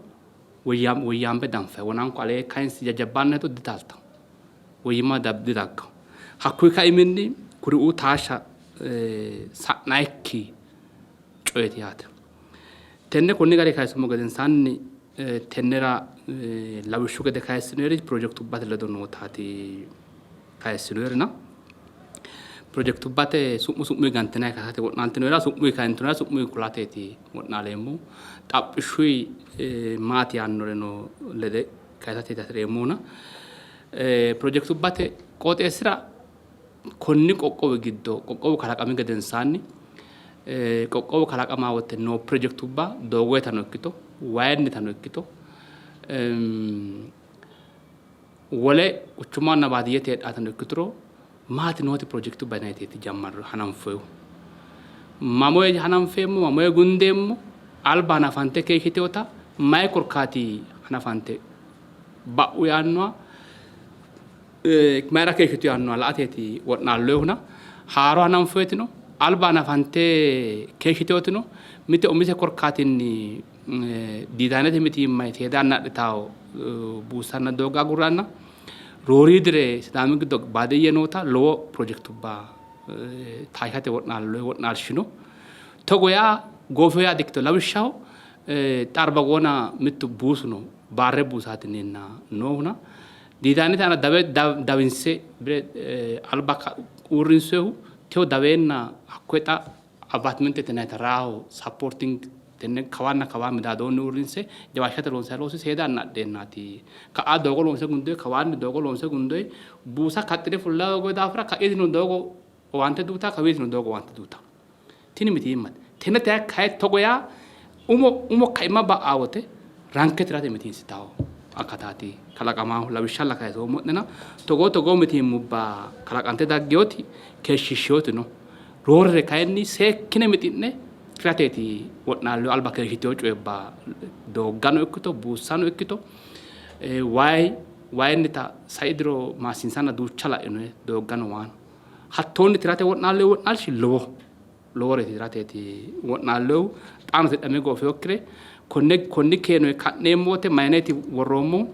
Woyyaambe danfayi wonanku alee kayinsi jajjabbaanna hedo ditaaltanno, woyyimma didagganno. Hakkuyi kaiminni kuriuu taashsha sa'nayikki coyeeti yaate. Tenne konni garinni kayisummo gedensaanni tennera lawishshu gede kayissinoyeri pirojekitubbate ledo nootaati kayissinoyerina pirojekitubbate su'mu su'muyi gantinanni kayisate wo'naaltinoyera su'muyi kayintinoyera su'muyi kulateeti wo'naaleemmohu. Xaphishshuyi maati yaannoreno lede kayisateeti hasi'reemmohuna pirojekitubbate qooxeessira konni qoqqowi giddo qoqqowu kalaqami gedensaanni qoqqowu kalaqama wote noo pirojekitubba doogoyitano ikkito wayinnitano ikkito wole quchumanna baadiyyete heedhaatano ikkituro maati nooti pirojekitubba yinanniteeti jammarre hananfoyihu. Mamoye hananfeemmo, mamoye gundeemmo, alba hanafante keeshshiteewota mayi korkaati hanafante ba'u yaannoha mayira keeshshitu yaannoha la''ateeti wo'naalloyihuna haaro hananfoyitino alba hanafante keeshshiteewotino mite umise korkaatinni diizaanete mitiimma seeda yanna adhitawo buussanna doogga agurranna rooriidire Sidaami giddo baadiyye noota lowo pirojekitubba taashshate wo'naalloyi wo'naalshi no. Togo yaa goofino yaa dikkitino. Lawishshaho xa Arbagoona mittu buusu no, Baarre buusaati yineenna noohuna diizaanete aana dawe dawinse bire alba uurrinsoyihu tewo daweenna hakkoye xa Abaatmentete yinannita raaho supporting tenne kawaanna kawaa midaadoonni uurrinse jawaachishate loonsanni loosi seeda yanna adheennaati. Ka'aa doogo loonse gundoyi, kawaanni doogo loonse gundoyi, buusa kaxxine fullayi hogoyi daafira ka'iitino doogo owaante duuta, kawiitino doogo owaante duuta. Tini mitiimmate. Tenne kayi togo yaa umo umo kaima ba'aa wote ranke tirate mitiinsitawo akataati kalaqamaahu. Lawishshalla kayisoommo'nena togoo togoo mitiimmubba kalaqante daggewoti keeshshiishshewoti no. Roorere kayinni seekkine mixi'ne tirateeti wo'naallohu. Alba keeshshitino coyibba dooggano ikkito buussano ikkito wayi wayinnita sai diro maassiinsanna duucha la'ino dooggano waano hattoonni tirate wo'naallohu wo'naalshi lowoho. Loworeeti tirateeti wo'naallohu. Xaano tidhame goofinokkire konne konni keenoyi ka'neemmo wote mayineeti worroommohu?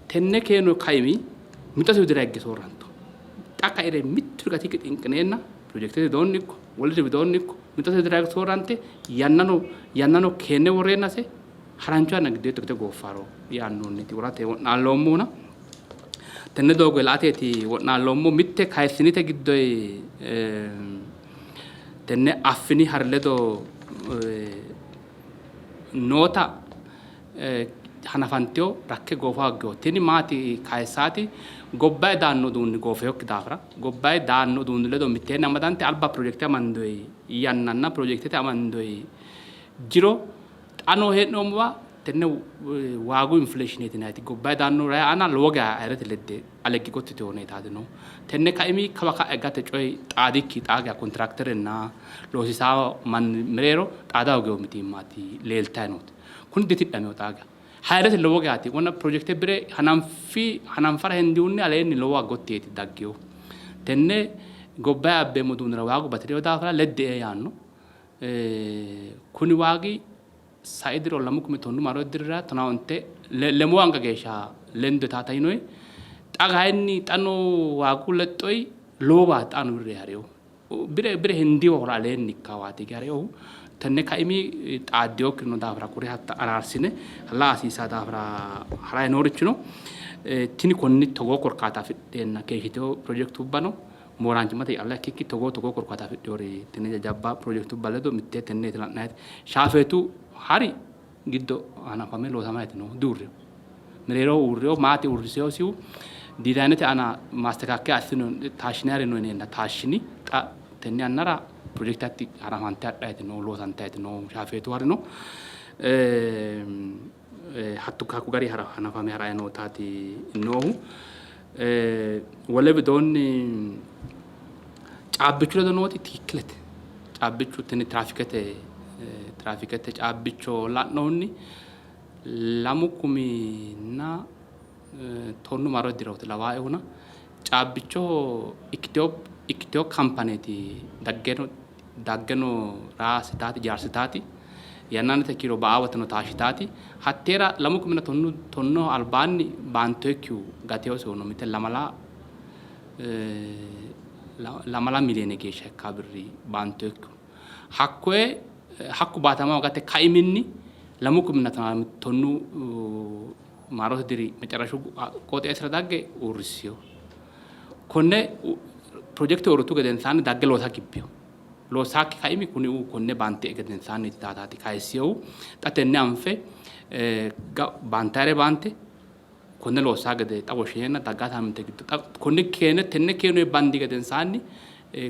Tenne keeno kaimi mixote widira higge soorrantu. Xa kaire mitturi gatikki xinqineenna pirojekitete widoonni ikko woliri widoonni ikko mixote widira higge soorrante yannano yannano keenne worreennase harancho yanna giddo hiitto ikkite gooffaro yaannohunniiti worate wo'naalloommohuna tenne doogo la''ateeti wo'naalloommohu. Mitte kayissinite giddoyi tenne Affini hari ledo noota hanafantino rakke goofa hoggino. Tini maati kayissaati gobbayi daanno uduunni goofeokki daafira gobbayi daanno uduunni ledo mitteenni amadante alba pirojekite amandoyi yannanna pirojekitete amandoyi jiro xa noo hee'noommowa tenne waagu infileeshineeti yinanniti gobbayi daanno rayi aana lowo geya ayirrete ledde aleggi gotti yitino huneetaati noohu. Tenne kaimi kawa ka'a higate coyi xaadikki xaa geya kontiraakiterenna loosiisawo manni mereero xaada hoogino mitiimmaati leeltayi nooti. Kuni ditidhamino xaa geya. Hayiirete lowo geyaati. Wona pirojekite bire hananfi hananfara hendihunni aleenni lowowa gotti yeeti dagginohu. Tenne gobbayi abbeemmo uduunnira waagu bati'rino daafira ledde''e yaanno. Kuni waagi sai diro 2010 maaro dirira 15 lemoo anga geeshsha lendo taata yinoyi. Xa kayinni xa noo waagu lexxoyi lowowaati xaano wirri harinohu. Bire bire hendiwa horo aleenni ikkawaati hige harinohu. Tenne kaimi xaaddinokkiri no daafira kuri hatta araarsine la''a hasiissaa daafira harayi noorichi no. Tini konni togoo korkaata afidheenna keeshshitino pirojekitubbano mooraanchimmate calla ikkikki togoo togoo korkaata afidhinori tenne jajjabba pirojekitubba ledo mittee tenneeti la'nanniti. Shaafeetu hari giddo hanafame loosamanniiti noohu diuurrino. Mereeroho uurrino maati uurrisinosihu diizaynete aana maastekaakkiya assino taashshinayiri no yineenna taashshini. Xa tenne yannara pirojekite hatti hanafante hadhayti noohu loosantayti noohu shaafeetu harino. Hatto hakku gari hanafame harayi nootaati noohu. Wole widoonni caabbichu ledo nooti tikikkilete. Caabbichu tini tiraafikete tiraafikete caabbicho la'nohunni 2010 maaro dirooti lawaaehuna caabbichoho ikkitewo ikkitewo kampaneeti daggeno daggeno raasitaati ijaarsitaati. Yannannite kiiro ba'aa woteno taashshitaati. Hatteera lamu kuminna tonnu tonnoho albaanni baantoyikkihu gatewosehu no mite lamala lamala miliyoone geeshsha ikkaa birri baantoyikkihu. Hakkoye hakku baatama hoogate kaiminni lamu kuminna tonaa tonnu maarote diri mecarashu qooxeessira dagge uurrissino. Konne pirojekte uurritu gedensaanni dagge loosa gibbino. Loossakki kaimi kuni konne baante gedensaanniiti taataati kayissinohu. Xa tenne anfe baantayire baante konne loossaa gede xa woshshineenna daggaa saamminte giddo xa konne keene tenne keenoyi bandi gedensaanni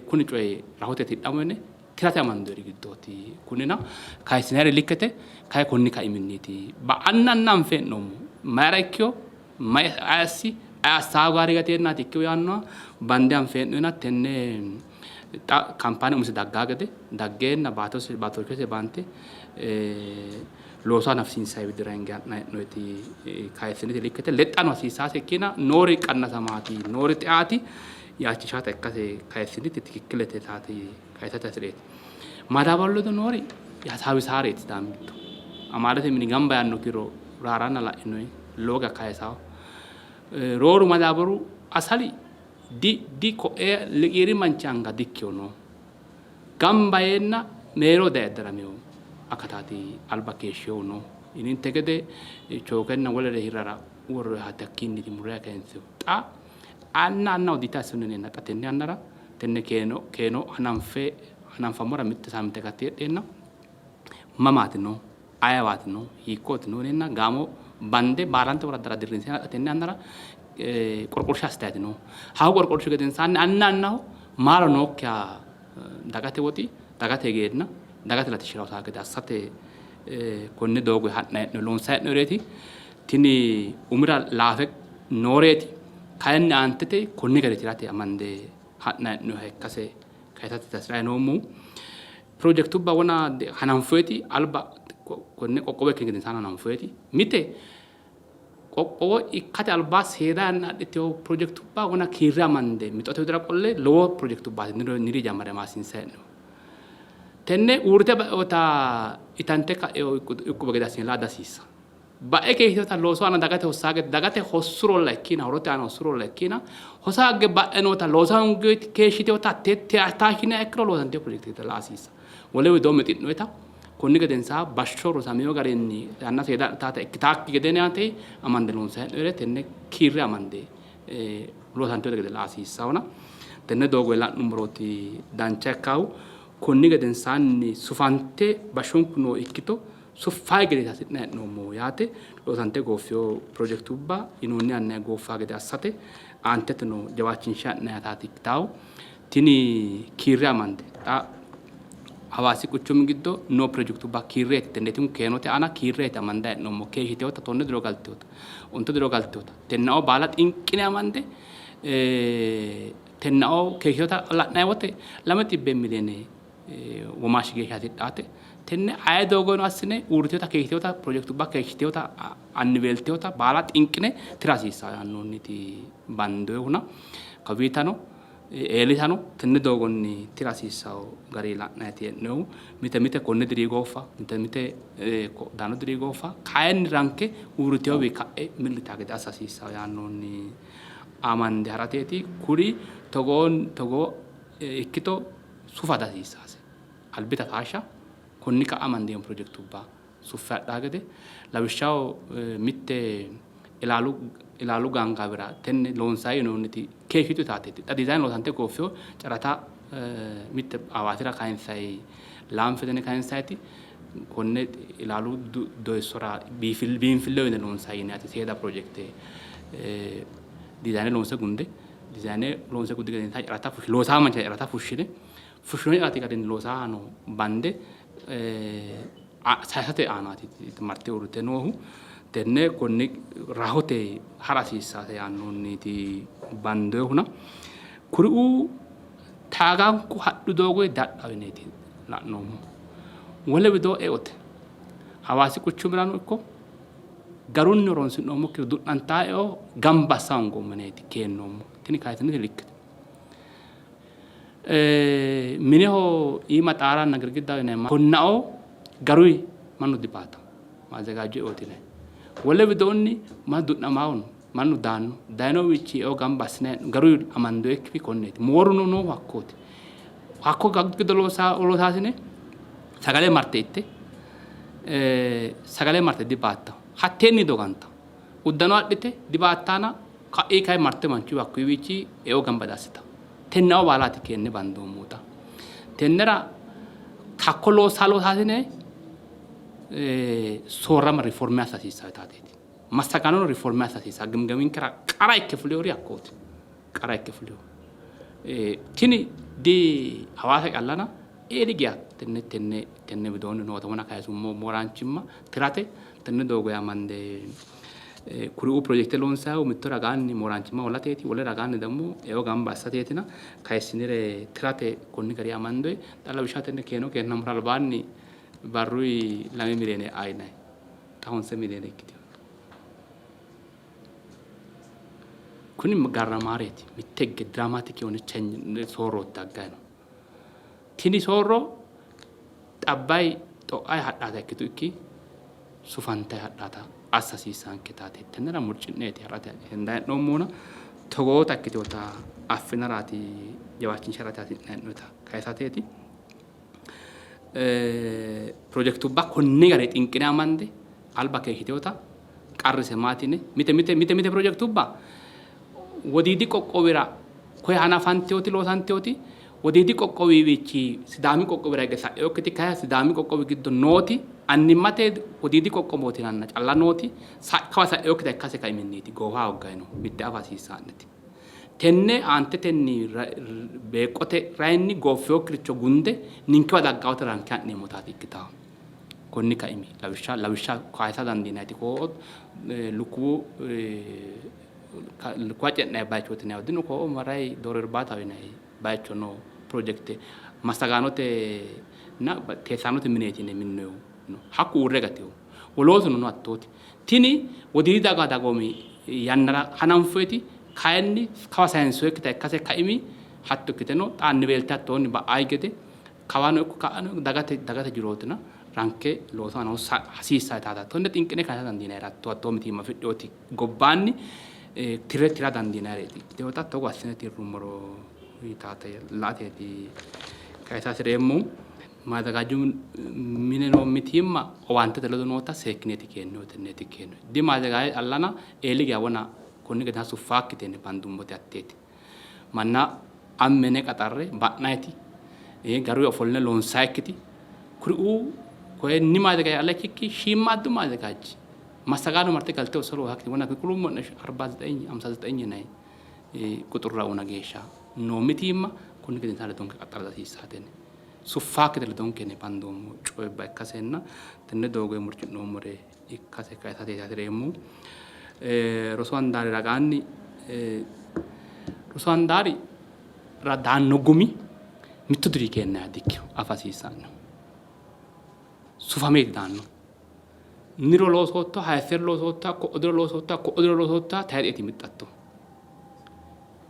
kuni coyi rahote tidhamo yine tirate amandoyiri giddooti. Kunina kayissinayiri likkete kayi konni kaiminniiti. Ba''anna anna anfe hee'noommo. Mayira ikkino? Mayi ayi assi? Ayi assaahu gari gateennaati ikkino yaannoha bande anfe hee'noyina tenne xa kampaane umise daggaa gede daggeenna baatose baatooshshese baante looso hanafisiinsanni widira hinge ha'nanni hee'noyiti kayissiniti likkete lexxano hasiissaase ikkina noori qannasamaati noori xeaati yaachishaata ikkase kayissiniti tikikkilete taati kayisate hasi'reeti. Madaabaru ledo noori hasaawisaareeti Sidaami giddo. Amaalete mini gamba yaanno kiiro raaranna la'inoyi lowo geya kayisawo. Rooru madaabaru asali di di ko'ee liqiiri manchi anga dikkino no. Gamba yeenna mereero daye daramino akataati alba keeshshinohu no. Yininte gede chookenna wolere hirrara worroyihaati hakkiinniti murre kayinsihu. Xa anna annaho dita assino yineenna xa tenne yannara tenne keeno keeno hananfe hananfammora mitte saamminte gatte heedheenna mamaati no ayewaati no hiikkooti no yineenna gaamo bande baalante woraddara dirrinse tenne yannara qorqorsha assitayti no. Hakku qorqorshi gedensaanni anna annaho maaro nookkiha dagate woxi dagate hegerna dagate latishshira hosaa gede assate konne doogo ha'nanni hee'noonni loonsanni hee'noonnireeti. Tini umira laafe nooreeti. Kayinni aantete konni gari tirate amande ha'nanni hee'noonniha ikkase kayisate hasi'ranni noommohu. Pirojekitubba wona hananfoyiti alba konne qoqqowo ikkini gedensaanni hananfoyiti mite qoqqowo ikkate alba seeda yanna adhitino pirojekitubba wona kiirre amande mixote widira qolle lowo pirojekitubbaati niri jammare maassiinsanni hee'noommo. Tenne uurrite ba'inota itante ka'ino iqquba gede assine laa dihasiissanno. Ba'e keeshshitinota loosu aana dagate hossaa gede dagate hossurolla ikkiina horote aana hossurolla ikkiina hosa hagge ba'e noota loosa hoonge keeshshitinota hattee taashshiniha ikkiro loosantino pirojekite gede laa hasiissanno. Wole widoonni mixi'noyita konni gedensaa bashsho rosamino garinni yanna seeda adhitaata ikkitaakki gede yaate amande loonsanni hee'noyire tenne kiirre amande loosantinote gede laa hasiissannona tenne doogoyi la'nummorooti dancha ikkaahu. Konni gedensaanni sufante bashshonku noo ikkito suffayi gede hasi'nanni hee'noommo yaate loosante gooffino pirojekitubba yinoonni yannanni gooffawo gede assate aanteteno jawaachinshe ha'nanni ikkitawo. Tini kiirre amande xa Hawaasi quchumi giddo noo pirojekitubba kiirreeti tenneetinku keenote aana kiirreeti amandanni hee'noommo. Keeshshiteewota tonne diro galteewota onte diro galteewota tennao baala xinqine amande tennao keeshshiteewota la'nanni wote 200 miliyoone womaashshi geeshsha hasidhaate. Tenne aye doogono assine uurriteewota keeshshiteewota pirojekitubba keeshshiteewota anniweelteewota baala xinqine tira hasiissanno yaannoonniti bandoyihuna kawiitano eelitano tenne doogonni tira hasiissanno gari la'nanniiti hee'noonnihu. Mite mite konni diri gooffa, mite mite daanno diri gooffa, kayinni ranke uurriteewowi ka'e milli yitanno gede assa hasiissanno yaannoonni amande harateeti. Kuri togoo togoo ikkito sufa dihasiissaase. Albita taashsha konni ka'a amandeemmo pirojekitubba suffe hadhaa gede lawishshaho mitte ilaalu ilaalu gaangaawira tenne loonsanni yinoonniti keeshshitu yitaateeti. Xa diizayne loosante gooffino carata mitte Hawaasira kayinsayi laanfe tenne kayinsayiti konne ilaalu doyissora biinfilleho yine loonsayi yinayiti seeda pirojekte diizayne loonse gunde diizayne loonse gundi gedensaanni carata loosaa manchira carata fushshine fushshinoonni carati garinni loosaano bande sayisate aanaati marte uurrite noohu. Tenne konni rahote ha'ra hasiissaate yaannohunniiti bandoyihuna. Kuriuu taaganku hadhu doogoyi dadhawo yineeti la'noommohu. Wole widoo eote. Hawaasi quchumirano ikko garunni horonsi'noommokki du'nantaa eo gamba assa hoongoommo yineeti keennoommohu. Tini kayisinoti likkete. Mineho iima xaaranna girgiddaho yineemmo. Konnao garuyi Mannu dibaatawo. Maazzagaajju eooti yinanni. Wole widoonni mannu du'namaahu no. Mannu daanno. Dayinowiichi eo gamba assinanni hee'noonni. Garuyi amandoyikki konneeti. Mooruno noohu hakkooti. Hakko giddo loosaasine sagale marte itte sagale marte dibaattawo. Hatteenni dogantawo. Uddano adhite dibaattaana ka'ii kayi marte manchu hakkuyiwiichi eo gamba diassitawo. Tenneo baalaati keenne bandoommota. Tennera hakko loossa loosaasine soorrama riforme assa hasiissanno yitaateeti. Massagaanono riforme assa hasiissanno. Gimgaminkera qara ikke fulewori hakkooti. Qara ikke fulewo. Tini di Hawaasa callana eeli geya tenne tenne tenne widoonni noota wona kayisummo mooraanchimma tirate tenne doogo amande kuriuu pirojekite loonsayihu mitto ragaanni mooraanchimma holateeti, wole ragaanni ደግሞ eo gamba assateetina kayissinire tirate konni gari amandoyi. Xa lawishshaho tenne keeno keennammora albaanni barruyi 2 miliyoone e'a yinayi, xa 9 miliyoone ikkitino. Kuni garramaareeti, mitte higge dramatic የሆነ soorrooti daggayi no. Tini soorro xabbayi xo'ayi hadhaata ikkitu ikki sufantayi hadhaata assa hasiissanketaati. Tennera murci'neeti ha'rate hendayi hee'noommohuna togoota ikkitinota affinaraati jawaachinsharati hasi'nayi hee'noyita kayisateeti. Pirojekitubba konni garinni xinqine amande alba keeshshitinota qarrise maati yine mite mite mite mite pirojekitubba Wodiidi qoqqowira koye hanafantinoti loosantinoti Wodiidi qoqqowiwiichi Sidaami qoqqowira higge sa'inokkiti kayi Sidaami qoqqowi giddo nooti annimmate Wodiidi qoqqowooti yinanna calla nooti kawa sa'inokkita ikkase kaiminniiti goofa hoogganni no mitte afa hasiissaa'neti. Tenne aantetenni beeqqote rayinni gooffinokkiricho gunde ninkewa daggawota ranke ha'neemmotaati ikkitanno. Konni kaimi lawishsha lawishsha kayisa dandiinanniti koo lukkuwu lukkuwa ce'nanni bayichooti yinannihu dino koo maray dooro irbaataho yinanni bayicho noo pirojekite massagaanote na teessaanote mineeti yine minnoyihu no. Hakku uurre gatino. Wolootuno no hattooti. Tini Wodiidi daga dagoomi yannara hananfoyiti kayinni kawa sayinsoyikkita ikkase kaimi hatto ikkite no. Xa anniweelte hattoonni ba'ayi gede kawano ikko ka'ano dagate dagate jirootina ranke looso hanafa hasiissanno yitaata. Tonne xinqine kayisa dandiinayire hatto hattoo mitiimma afidhinoti gobbaanni tire tira dandiinayireeti ikkitinota togo assine tirrummoro yitaata la''ateeti kayisa hasi'reemmohu. Maazzagaajju mine noo mitiimma owaantete ledo noota seekkineeti keennohu tenneeti keennohu. Di maazzagaajje callana eeli geya wona konni gedensaanni suffaakki tenne bandummote hatteeti. Manna ammene qaxarre ba'nayiti garuyi ofolline loonsayikkiti kuriuu koyenni maazzagaajje calla ikkikki shiimmaaddu maazzagaajji massagaano marte galte osso loosakkiti wona kulummo'ne 49 59 yinanni quxurra una geeshsha noo mitiimma konni gedensaanni ledonke qaxxara dihasiissaatenni. Suffaakkite ledonkenni bandoommo coyibba ikkasenna tenne doogoyi murci'noommore ikkase kayisateeti hasi'reemmohu. Rosu handaari ragaanni rosu handaarira daanno gumi mittu diri keennayiha dikkino, afa hasiissanno. Sufameeti daannohu. Niro loosoottoha, hayissi'ro loosoottoha, ko'o diro loosoottoha, ko'o diro loosoottoha tayixeeti mixxattohu.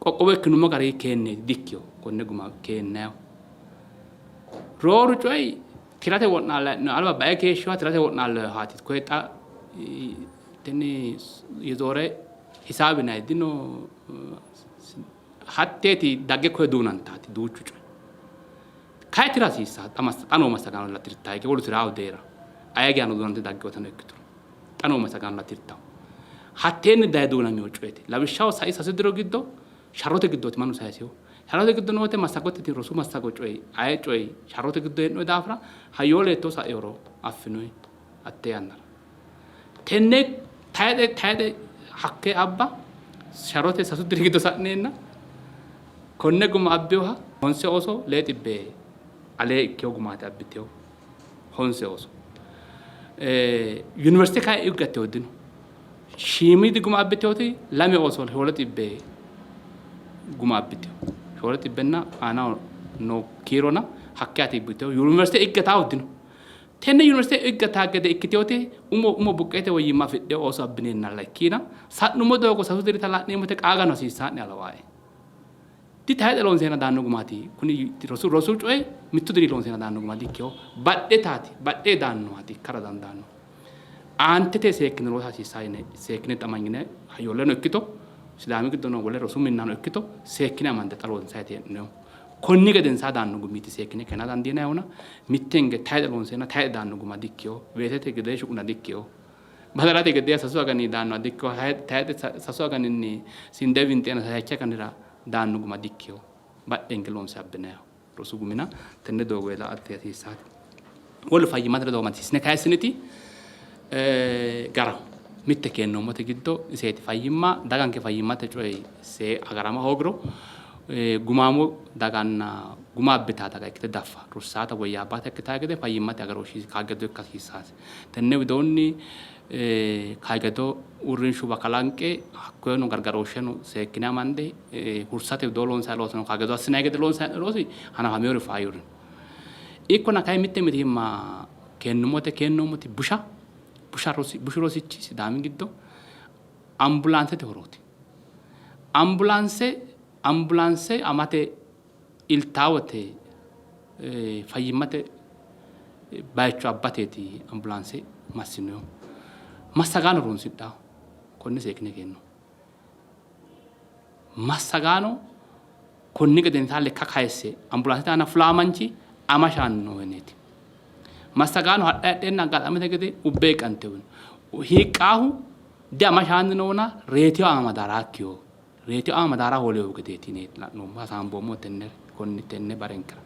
Qoqqowo ikkinummo gari keenneeti dikkino konne guma keennayihu. Rooru coyi tirate wo'naallanni alba bae keeshshiwa tirate wo'naallohaati. Koye xa tini yezoore hisaabi yinanni dino hatteeti dagge koye duunantaati duuchu coyi. Kayi tira hasiissaa xa noo massagaanolla tirtaa hige wolu tiraahu deera aye geano duunante dagginotano ikkituro xa noo massagaanolla tirtaho. Hatteenni daye duunamino coyeeti. Lawishshaho sai sasu diro giddo sharrote giddooti mannu sayisinohu. Sharrote giddo noote massagote tini rosu massago coyi aye coyi sharrote giddo hee'noyi daafira hayyooleetto saihoro affinoyi hatte yannara. Tenne tayixe tayixe hakkee abba sharrote sasu diri giddo sa'neenna konne guma abbinoha honse ooso lee xibbee alee ikkino gumaati abbitinohu honse ooso. Yuniversite kayi e'u gattino dino. Shiimiidi guma abbitinoti lame ooso shoole xibbee guma abbitino. Shoole xibbenna aanaho noo kiirona hakkeyaati abbitinohu. Yuniversite iggataahu dino. Tenne yuniversite iggataa gede ikkitinoti umo umo buqqeete woyyimma afidhino ooso abbineennalla ikkiina sa'nummo doogo sasu dirita la'neemmote qaagano hasiissaa'ne alawaae. Di tayxe loonseenna daanno gumaati. Kuni rosu rosu coyi mittu diri loonseenna daanno guma dikkino. Badhetaati, badhee daannohaati ikkara dandaanno. Aantete seekkine loosa hasiissaa yine seekkine xamanyine hayyooleno ikkito Sidaami giddo noo wole rosu minnano ikkito seekkine amande xa loonsayti hee'noommo. Konni gedensaa daanno gumiiti seekkine keena dandiinayihuna mitte hinge tayxe loonseenna tayxe daanno guma dikkino. Weesete gedee shuquna dikkino. Badalate gedee sasu agani daannoha dikkino. Tayxe sasu aganinni sinde winxeenna sayikki aganira daanno guma dikkino. Badhenke loonse abbinayiho rosu gumina tenne doogo la''ate hasiissaate. Wolu fayyimmate ledo amadisiisne kayissiniti garaho. Mitte keennoommote giddo iseeti fayyimma daganke fayyimmate coyi see agarama hoogiro gumaamo daganna guma abbitaa daga ikkite daffa rossaata woyyaabbaata ikkitaa gede fayyimmate agarooshshi kaajjado ikka hasiissaase. Tenne widoonni kaajjado uurrinshuwa kalanqe hakkoyeno gargarooshsheno seekkine amande hursate widoo loonsanni loosono kaajjado assinanni gede loonsanni loosi hanafamewori faayyuri no. Ikkona kayinni mitte mitiimma keennummote keennoommoti busha busha rosi bushu rosichi Sidaami giddo ambulaansete horooti. Ambulaanse ambulaanse amate iltaawote fayyimmate bayicho abbateeti ambulaanse massinohu. Massagaano horonsidhanno. Konne seekkine keenno. Massagaano konni gedensaanni lekka kayisse ambulaansete aana fulaa manchi ama shaanno yineeti. Massagaano hadhayi hadheenna aggaxamete gede ubbe hiiqqante hiiqqaahu diama shaanni noona reetiyo ama madaaraakkiyo reetiyo ama madaara hooleyo gedeeti yineeti la'noommo hasaamboommo tenne konni tenne barenkera.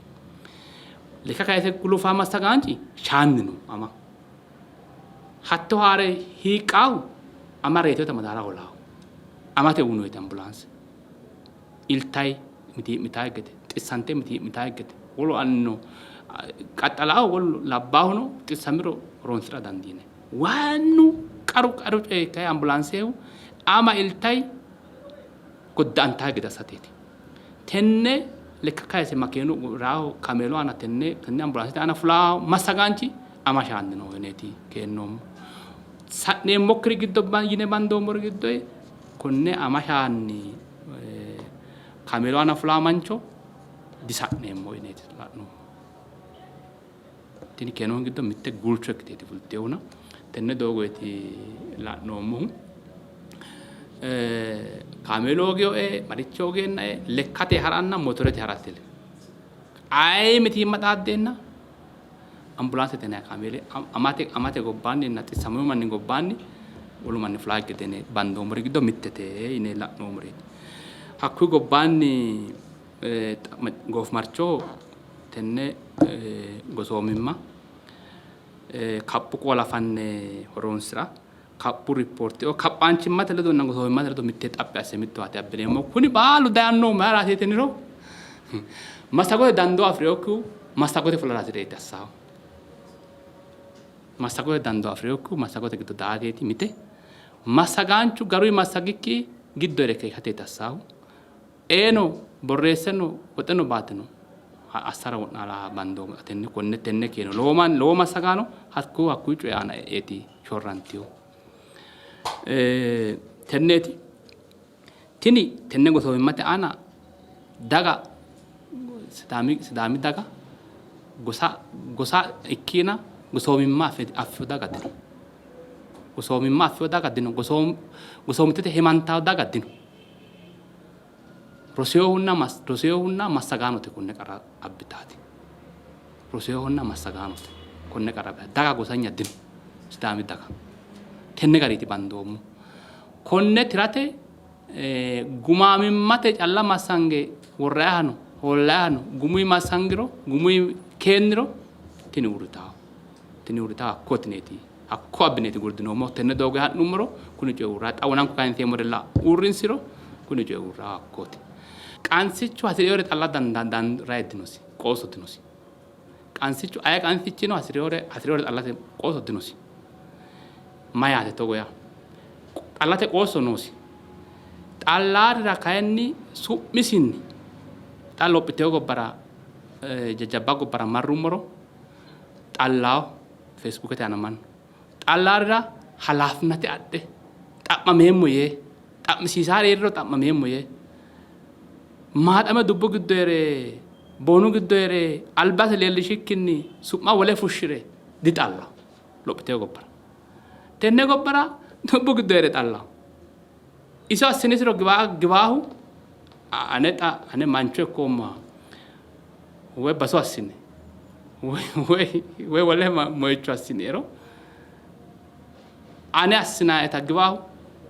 Lekka kayise gulufaa massagaanchi shaanni no ama. Hatto haare hiiqqaahu ama reetiyota madaara hoolaahu. Amate unoyite ambulaanse. Iltayi mitii'mitayi gede xissante mitii'mitayi gede wolu annino qaxxalaahu wolu labbaahuno xissamiro horonsi'ra dandiine. Waannu qaru qaru coyi kayi ambulaansehu ama iltayi godda'antayi gede assateeti. Tenne lekka kayise makeenu raaho kameelu aana tenne tenne ambulaansete aana fulaa massagaanchi ama shaanni no yineeti keennoommo. Sa'neemmokkiri giddo yine bandoommori giddo konne ama shaanni kaameelu aana fulaa mancho disa'neemmo yineeti la'noommo. Tini keenoon giddo mitte guulcho ikkiteeti fultinohuna tenne doogoyti la'noommohu. Kaameelu hooginoe marichi hoogeennae lekkate haranna motorete harate aye mitiimma xaaddeenna ambulaansete yinanni kaameeli amate amate gobbaanninna xissamino manni gobbaanni wolu manni fulaa gede yine bandoommori giddo mittete yine la'noommoreeti. Hakkuyi gobbaanni goofimarchoho tenne gosoomimma kaphu qoola fanne horoonsira kaphu ripoorte kaphaanchimmate ledonna gosoomimmate ledo mitte xaphi asse mittowaati abbineemmo. Kuni baalu dayannohu mayiraati yitiniro massagote dandoo afi'rinokkihu massagote fulara hasireeti assaahu. Massagote dandoo afi'rinokkihu massagote giddo daateeti mite. Massagaanchu garuyi massagikki giddo heere keeshshateeti assaahu. Eeno borreesseno woxeno baateno assara wo'naala bandoommo tenne konne tenne keeno lowo manni lowo massagaano hakku hakkuyi coyi aana e'eeti shorrantino. Tenneeti tini tenne gosoomimmate aana daga Sidaami Sidaami daga gosa gosa ikkiina gosoomimma affino daga dino. Gosoomimma affino daga dino. Gosoomittete himantawo daga dino. Rosinohunna rosinohunna massagaanote konne qarra abbitaati. Rosinohunna massagaanote konne qarra abbitaati. Daga gosanya dino. Sidaami daga. Tenne gariiti bandoommo. Konne tirate gumaamimmate calla massange worrayihano hoolayihano gumuyi massangiro gumuyi keenniro tini uurritawo. Tini uurritawo hakko tineeti. Hakko abbineeti gurdinoommohu. Tenne doogo ha'nummoro kuni coyi uurra. Xa wonanku kayinseemmorella uurrinsiro kuni coyi uurra hakkooti. Qansichu hasi'rinore xalla rayi dinosi, qoosso dinosi. Qansichu aye qansichino hasi'rinore hasi'rinore xallate qoosso dinosi. Mayaate togo yaa? Xallate qoosso noosi. Xallaarira kayinni su'misinni xa lophitino gobbara jajjabba gobbara marrummoro xallawo Feesbuukete aana mannu xallaarira halaafinate adhe xa'mameemmo yee xa'misiisaari hee'riro xa'mameemmo yee Maaxame dubbu giddo hee're, boonu giddo hee're, albasi leellishikkinni su'ma wole fushshi're dixallawo lophitino gobbara. Tenne gobbara dubbu giddo hee're xallawo. Iso assinisiro giwaahu ane xa ane mancho ikkoommoha woy baso assine woy wole moyicho assiniero ane assinaeta giwaahu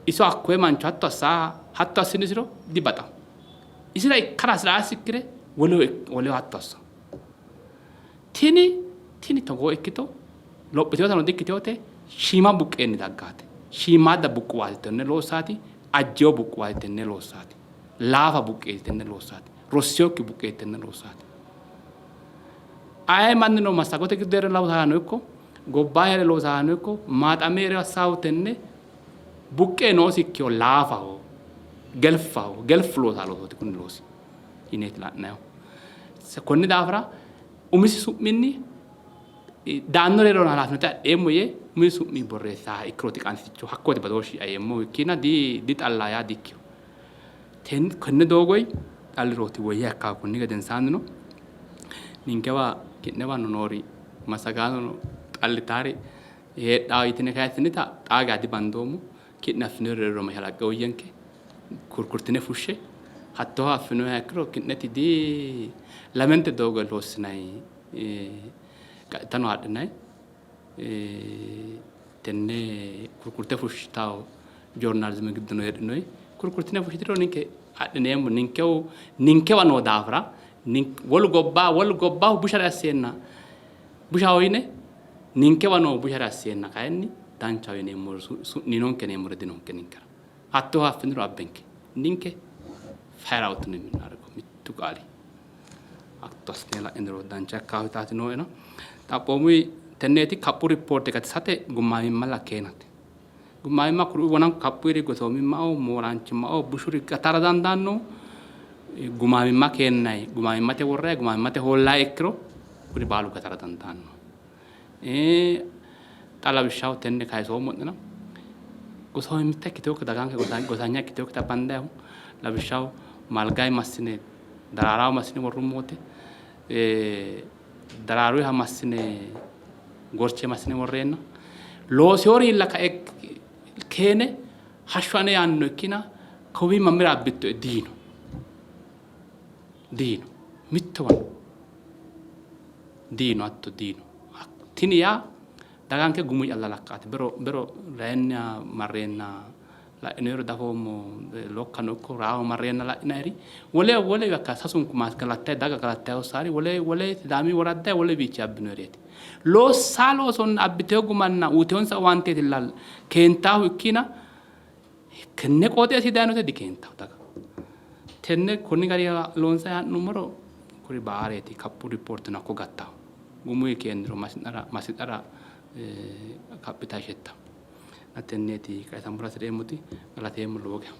iso hakkoye mancho hatto assaa hatto assinisiro dibaxawo. Isira ikkara hasi'raasikkire woleho hatto assa. Tini tini togoo ikkito lophitinotano dikkitinote, shiima buqqeenni daggaate. Shiimmaadda buqquwaati tenne loossaati, ajjewo buqquwaati tenne loossaati, laafa buqqeeti tenne loossaati, rossinokki buqqeeti tenne loossaati. Aye mannino massagote giddo hee're loosaano ikko gobbaa hee're loosaano ikko maaxame hee're assaahu tenne buqqee noosikkiho, laafaho, gelfaho, gelfu loosaa loosooti kuni loosi yineeti la'nayihu. Konni daafira umisi su'minni daannore hee'rona halaafinate adheemmo yee umisi su'mi borreessa ikkirooti qansichu hakkooti badooshshi yeemmohu ikkiina dixallaa yaa dikkino. Tenne doogoyi xallirooti woyya ikkahu. Konni gedensaannino ninkewa ki'newano noori massagaanono xallitaari heedhawo yitine kayissinita xaa geya dibandoommo. Ki'ne affinoyiri hee'riro mashalaqqe uuyyenke, kurkurtine fushshe. Hattooha affinoyiha ikkiro ki'neti di lamente doogo loossinanni qaxxitano haadhinanni. Tenne kurkurte fushshitawo joornaalizime giddono heedhinoyi. Kurkurtine fushshitiro ninke adhineemmo. Ninkehu ninkewa noo daafira wolu gobba wolu gobbahu bushare asseenna bushaho yine ninkewa noo bushare asseenna kayinni danchaho yineemmori su'niinonke yineemmori dinonke ninkera. Hattooha affiniro abbenke. Ninke fire out ነው የምናደርገው mittu qaali hatto assine la'iniro dancha ikkaahu yitaati nooena. Xaphoomuyi tenneeti kaphu rippoorte gatisate gummaamimma lakkeenate. Gummaamimma kuri wonanku kaphuyiri gosoomimmao mooraanchimmao bushuri gatara dandaanno gumaamimma keennayi gumaamimmate worrayi gumaamimmate hoollayi ikkiro kuri baalu gatara dandaanno. Xa lawishshaho tenne kayisoommo'nena gosoomitte ikkitinokkita daganke gosanya ikkitinokkita bandayihu lawishshaho Malgayi massine Daraaraho massine worrummote Daraaruyiha massine Gorche massine worreenna loosiyori illa kae keene hashshu ane yaanno ikkina kowii mamira abbittoe diino diino mittowano diino hatto diino. Tini yaa daganke gumu calla lakkaati. Bero bero rayinniha marreenna la'inoyiro dafoommo lokkano ikko raaho marreenna la'inayiri wole wole bakka sasunku maas galattay daga galattay hossaari wole wole Sidaami woradday wole biichi abbinoyireeti. Loossaa loosonna abbiteyo gumanna uuteyonsa owaanteetilla keentaahu ikkina tenne qooxeessi dayinote dikeentahu daga. Tenne konni gari loonsay ha'nummoro kuri baareeti kaphu ripoortino hakko gattahu. Gumuyi keenniro massi'nara massi'nara kaphita ishettahu. Tenneeti kayisammora hasi'reemmoti galateemmo lowo geya.